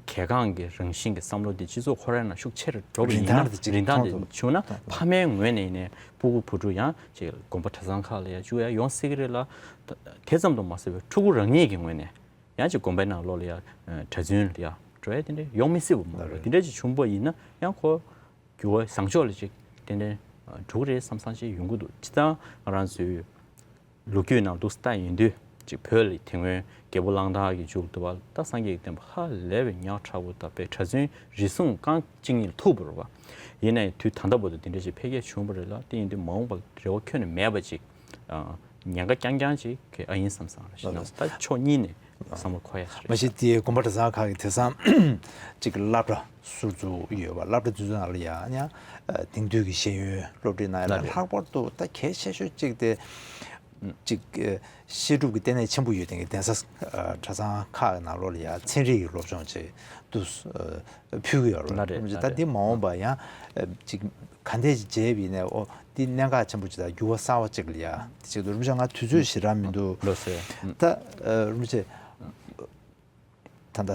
གལ་འགངས་ཀྱི་རང་བཞིན་གྱི་བསམ་བློ་འདི་སྤྱི་ཚོགས་ཁོ་རང་ནང་ཤུགས་ཆེ་རུ་འགྲོ་བ་ཡིན་ན། རིན་ཐང་དེ་ཅིག་རིན་ཐང་དེ་མཐོང་ཐུབ། བྱུང་ན་ཐོག་ཕ་མའི་ངོས་ནས་ཡིན་ནའི་སྤུ་གུ་བུ་ཕྲུག་ཡང་ཅིག་དགོན་པ་གྲྭ་ཚང་ཁག་ལ་ཡ་བཅུག་ཡ་ཡོང་སྲིད་ཀྱི་རེད་ལ། ད་དེ་ཙམ་དུ་མ་ཟད་པའི་ཕྲུ་གུ་རང་ཉིད་ཀྱི་ངོས་ནས་ཡང་ཅིག་དགོན་པའི་ནང་ལོགས་ལ་ཡ་གྲྭ་བཙུན་ལ་ཡ་འགྲོ་ཡ་དེ་འདྲ་ཡོང་མི་སྲིད་པ་མ་རེད། དེ་འདྲ་ཅིག་བྱུང་པ་ཡིན་ན་ཡང་ཁོ་འགྱུར་བ་བཟང་ཕྱོགས་ལ་ཅིག་ཏན་ཏན་འགྲོ་གི་རེད་བསམ་བསམ་ཅིག་ཡོང་གི་འདུག་སྤྱིར་བཏང་ང་རང་ཚོའི་ལོ་རྒྱུས་ནང་འདུག་སེ་ལྟ་ཡིན་དུས་ཅིག་བོད་ལ་དེ་སྔོན་རྒྱལ་པོ་གླང་དར་གྱི་མཇུག་ཏུ་བ་ད་སངས་རྒྱས་ཀྱི་བསྟན་པ་ཧ་ལས་པའི་ཉག་ཕྲ་བོ་དང་པའི་གྲྭ་བཙུན་རེ་ཟུང་རྐང་གཅིག་གཉིས་ལ་ཐུག་པ་རེད་བ། ཡིན་ནའི་དུས་ད་ལྟ་བར་དུ་དེ་འདྲ་ཅིག་འཕེལ་རྒྱས་བྱུང་བ་རེད་ལ། དེ་ཡིན་དུས་མ་འོངས་པར་རེ་བ་ཁྱོན་ནས་མེད་པ་ཅིག་ཉེན་ཁ་རྐྱང་རྐྱང་ཅིག་གི་ཨ་ཡིན་བསམ་བསམ་རེད་ཤག་ད་ཕྱོགས་གཉིས་ནས་བསམ་བློ་འཁོར་ཡ་ཞིག་རེད། མ་གཞི་དེའི་དགོན་པ་གྲྭ་ཚང་ཁག་གི་དེང་སང་ཅིག་སློབ་གྲྭ་ཟུར་བཙུགས་ཡོད་པ། སློབ་གྲྭ་དེ་ཚོའི་ནང་ལ་ཡང་ཡང་དེང་དུས་ཀྱི་ཤེས་ཡོན་སློབ་ཁྲིད་གནང་ཡ་དང་། ལྷག་པར་དུ་ད་གལ་ཆེ་ཤོས་གཅིག་དེ་ཅིག་བཤད་སྒྲུབ་ཀྱི་ལྟེ་གནས་ཆེན་པོ་ཡོད་དེ་གདན་ས་གྲྭ་ཚང་ཁག་གི་ནང་ལོགས་ལ་ཡང་ཚན་རིག་གི་སློབ་སྦྱོང་ཅིག་ དུ་ཕུལ་གྱི་ཡོད་རེད། ལགས་རེད། རིན་པོ་ཆེ། ལགས་ད་རེད། འདི་མ་འོངས་པ་ཡང་ཅིག་ག་འདྲས་ཅིག་མཇལ་བ་ཡིན་ནའི་ཨོ་འདི་གནད་འགག་ཆེན་པོ་ཅིག་དང་འགྱུར་བ་གསར་བ་ཅིག་ལ་ཡ་དེ་ཅིག་ཏུ་རིན་པོ་ཆེ་ང་དུས་ཚོད་ཞེ་དྲག་མི་འདུག་ལགས་སོ། ད་རིན་པོ་ཆེ། ད་ལྟ་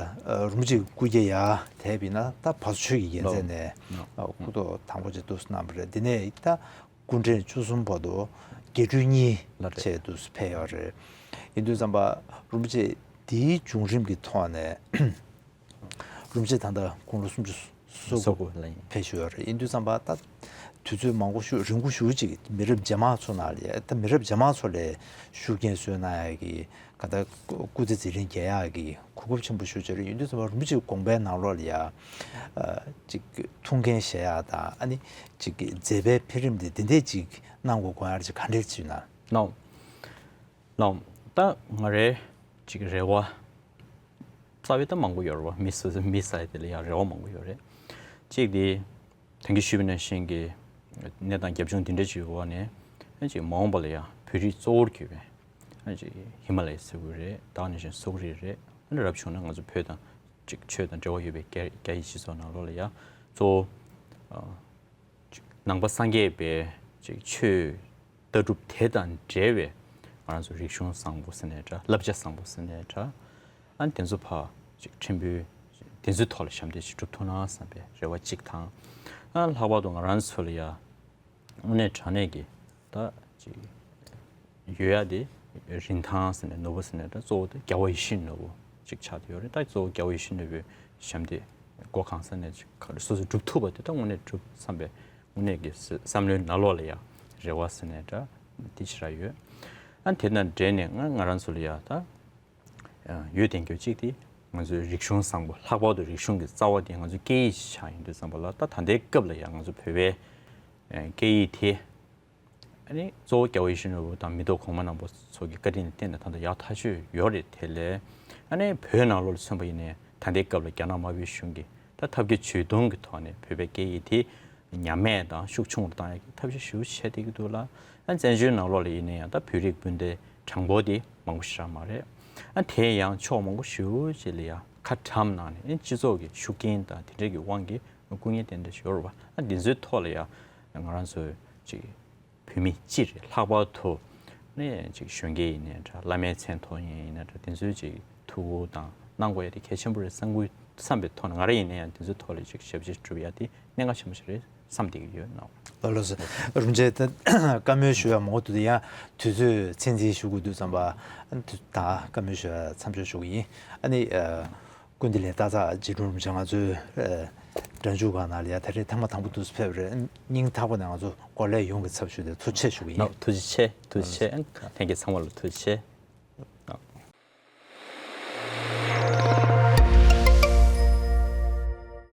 རིན་པོ་ཆེ་སྐུ་སྐྱེ་ཡར་དེད་པ་ཡིན་ན་ད་བར་ཆོས་ཀྱི་རྒྱལ་མཚན་ནས་སྐུ་ཐོག་དང་པོ་ཅིག་ཏུ་གནང་བ་རེད། འདི་ནས་ད་སྐུ་ཕྲེང་བཅུ་གསུམ་བར་དུ་དགེ་ཕྲུག་གཉིས་ལགས་རེད། བྱས་ཏུ་ཕེབས་ཡོད་རེད། ཡིན་དུས་ཙམ་པ་རིན་པོ་ཆེ་འདིའི་བྱུང་རིམ་གྱི་ཐོག་ནས་རིན་པོ་ཆེ་ད་ལྟ་དགུང་ལོ་སུམ་ཅུ་སོ་དགུ་ལ་ཡིན། ཕེབས་བཞུགས་ཡོད་རེད། ཡིན་དུས་ཙམ་པ་ད་དུས་ཚོད་མང་པོ་ཞིག་རིང་པོ་ཞེ་ཅིག་མི་རབས་རྗེས་མ་ཚོ་ནང་ལ་ད་མི་རབས་རྗེས་མ་ཚོ་ལ་ཤུགས་རྐྱེན་སྩོལ་གནང་ཡག་གི་ག་ད་སྐུ་ཚེ་ཟིན་བྲིས་རྒྱས་ཡག་གི་གོ་སྐབས་ཆེན་པོ་ཞེ་ཅིག་རེད། ཡིན་དུས་ཙམ་པ་རིན་པོ་ཆེའི་དགོངས་པའི་ནང་ལོགས་ལ་ཡ་ཅིག་ཐུགས་འགན་བཞེས་ཡག་དང་ཨ་ནི་ཅིག་མཛད་པའི་འཕེལ་རིམ་དེ་དེ་འདྲས་ཅིག་གནང་དགོས་དགོངས་ཡག་ཅིག་ག་འདྲས་ཅིག་ན། ལགས། ལགས། ད་ང་རའི་ཅིག་རེ་བ། རྩ་བའི་ད་མང་པོ་ཡོད་རེད་བ། མི་སོ་སོ་མི་ས་ཡ་དེ་ལ་ཡང་རེ་བ་མང་པོ་ཡོད་རེད། གཅིག་དེ་ད་གིན་ཞུས་པ་ནང་བཞིན་གྱི་གནས་སྟངས་རྒྱབ་ལྗོངས་འདི་འདྲ་ཅིག་འོག་ནས་ཨ་ཅིག་མ་འོངས་པ་ལ་ཡང་བོད་རིགས་གཙོ་བོར་གྱུར་པའི་ཨ་ཅིག་ཧི་མ་ལ་ཡའི་ས་ཁུལ་རེད། ད་ག་ནང་བཞིན་སོག་རིགས་རེད། ཨ་ནི་རབ་བྱུང་ན་ང་ཚོ་བོད་དང་ཅིག་ཆོས་དང་འབྲེལ་བ་ཡོད་པའི་རྒྱ་རྒྱ་ཡི་སྤྱི་ཚོགས་ནང་ལོགས་ལ་ཡང་གཙོ་བོ་ཨ་ནང་པ་སངས་རྒྱས་པའི་ཅིག་ཆོས་ལྟ་གྲུབ་དེ་དང་འབྲེལ་བའི་ང་རང་ཚོ་རིག་གཞུང་བཟང་པོ་ཟེར་ནའི་འདྲ། བསླབ་བྱ་བཟང་པོ་ཟེར་ནའི་འདྲ། ཨ་ནི་དེ་ཚོ་ཕར་ཅིག་ཕྲན་བུ་དེ་ཚོའི་ཐོག་ལ་ཞབས་འདེགས་ཅིག་སྒྲུབ་ཐུབ་ན་བསམ་པའི་རེ་བ་གཅིག་དང་། ཨ་ལྷག་པར་དུ་ང་རང་ཚོ་ལ་ཡ་དངོས་གནས་དྲང་གནས་ཀྱི་ད་ཅིག་ཡོད་ཡ་དེ་རིན་ཐང་ཟེར་ནའི་ནོར་བུ་ཟེར་ནའི་འདྲ། གཙོ་བོ་དེ་རྒྱལ་བ་ཡིད་བཞིན་ནོར་བུ་ཅིག་ཆགས་བསྡད་ཡོད་རེད། ད་གཙོ་བོ་རྒྱལ་བ་ཡིད་བཞིན་ནོར་བུའི་ཞབས་འདེགས་སྒོ་གང་ས་ནས་ཅིག་ག་རེ་སོ་སོས་སྒྲུབ་ཐུབ་པ་དེ་ད་དངོས་གནས་སྒྲུབ་བསམ་པའི་དངོས་གནས་ཀྱི་བསམ་བློའི་ནང་ལོགས་ལ་ཡ་རེ་བ་ཟེར་ནའི་འདྲ་དེ་ཞེ་དྲག་ཡོད། ཨ་དེ་དང་འབྲེལ་ནས་ང་ང་རང་ཚོ་ལ་ཡ་ད་ཡོད་བསྡད་རྒྱུ་གཅིག་དེ་ང་ཚོའི་རིག་གཞུང་བཟང་པོ། ལྷག་པར་དུ་རིག་གཞུང་གི་རྩ་བ་དེ་ང་ཚོའི་སྐད་ཡིག་ཅིག་ཆགས་ཡོང་དུས་ཙམ་པ་ལ་ད་ད་ལྟའི་སྐབས་ལ་ཡ་ང་ཚོ་བོད་པའི་སྐད་ཡིག་དེ་ཨ་ནི་གཙོ་བོ་རྒྱལ་བ་ཡིད་བཞིན་ནོར་བུ་དང་མི་ཐོག་གོང་མ་རྣམ་པ་ཚོ་གི་བཀའ་དྲིན་ལ་བརྟེན་ནས་ད་ལྟ་ཡག་ཐག་ཆོད་ཡོད་རེད། དེ་ལས་ཨ་ནི་བོད་ནང་ལོགས་ལ་མཚོན་པ་ཡིན་ནའི་ད་ལྟའི་སྐབས་ལ་རྒྱ་ནག་དམར་པོའི་གཞུང་གིས་ད་ཐབས་བརྒྱ་ཇུས་སྟོང་གི་ཐོག་ནས་བོད་པའི་སྐད་ཡིག་དེ་ཉམས་དམས་དང་ཤུགས་ཆུང་རུ་བཏང་ཡག་གི་ཐབས་ཤེས་ཞེ་པོ་བྱས་བསྡད་ཀྱི་འདུག་ལ། ཨ་བཙན་བྱོལ་ནང་ལོགས་ལ་ཡིན་ན་ཡང་ད་བོད་རིགས་སྤུན་ཟླའི་གྲངས་འབོར་དེ་མང་པོ་ཞེ་དྲག་མ་རེད། ཨ་དེ་ཡང་ཕྱོགས་མང་པོ་ཞེ་པོ་ཅིག་ལ་ཡང་ཁ་བཀྲམ་གནང་ནས་སྤྱི་ཚོགས་ཀྱི་ཤུགས་རྐྱེན་དང་དེ་འདྲས་ཀྱི་དབང་གིས་སྐུ་ངལ་དེ་འདྲ་ཞིག་ཡོད་རེད་བ། ཨ་འདི་ཚོའི་ཐོག་ལ་ཡང་ང་རང་ཚོའི་ཅིག་བོད་མི་སྤྱི་རེད། ལྷག་པར་དུ་ནས་ཅིག་གཞོན་སྐྱེས་ཡིན་ནའི་འདྲ། བླ་མའི་མཚན་ཐོག་ཡིན་ཡིན་ན་འདྲ། དེ་ཚོའི་ཅིག་ཐུགས་ཁུར་དང་གནང་དགོས་ཡ་དེ་གལ་ཆེན་པོ་རེད་བསམ་གྱི་བསམ་པའི་ཐོག་ནས་ང་རང་ཡིན་ན་ཡང་དེ་ཚོའི་ཐོག་ལ་ཅིག་ཞབས་ཕྱི་སྒྲུབ་ཡ་དེ་གནད་འགག་ཆེན་པོ་ཞིག་རེད་བསམ་བསྡད་ཀྱི་ཡོད་ནོ། ལགས་ལགས་སོ། རིན་ཆེན་ད་བཀའ་མོལ་ཞུ་ཡ་མང་པོ་འདུག་ཡང་དུས་ཚོད་ཚད་འཛིན་ཞུ་དགོས་དུས་ཙམ་པ་ད་བཀའ་མོལ་ཞུ་ཡ་མཚམས་འཇོག་ཞུ་གི་ཡིན། ཨ་ནི་ཀུན་བདེ་ལས་ཏག་ཙག་རྗེ་དྲུང་རིན་པོ་ཆེ་ང་ཚོའི་སྒྲ་འཇུག་སྒང་ནང་ལ་ཡ་ད་རེས་ཐེངས་མ་དང་པོ་འདུག་ཕེབས་རེད། སྙིང་ཐག་པ་ནས་ང་ཚོ་སྐོར་ལས་ཡོང་གི་ཚབ་ཞུས་ཏེ་ཐུགས་རྗེ་ཆེ་ཞུ་གི་ཡིན། ཐུགས་རྗེ་ཆེ། ཐུགས་རྗེ་ཆེ། ལྷན་རྒྱས་ཚང་མ་ལ་ཐུགས་རྗེ་ཆེ།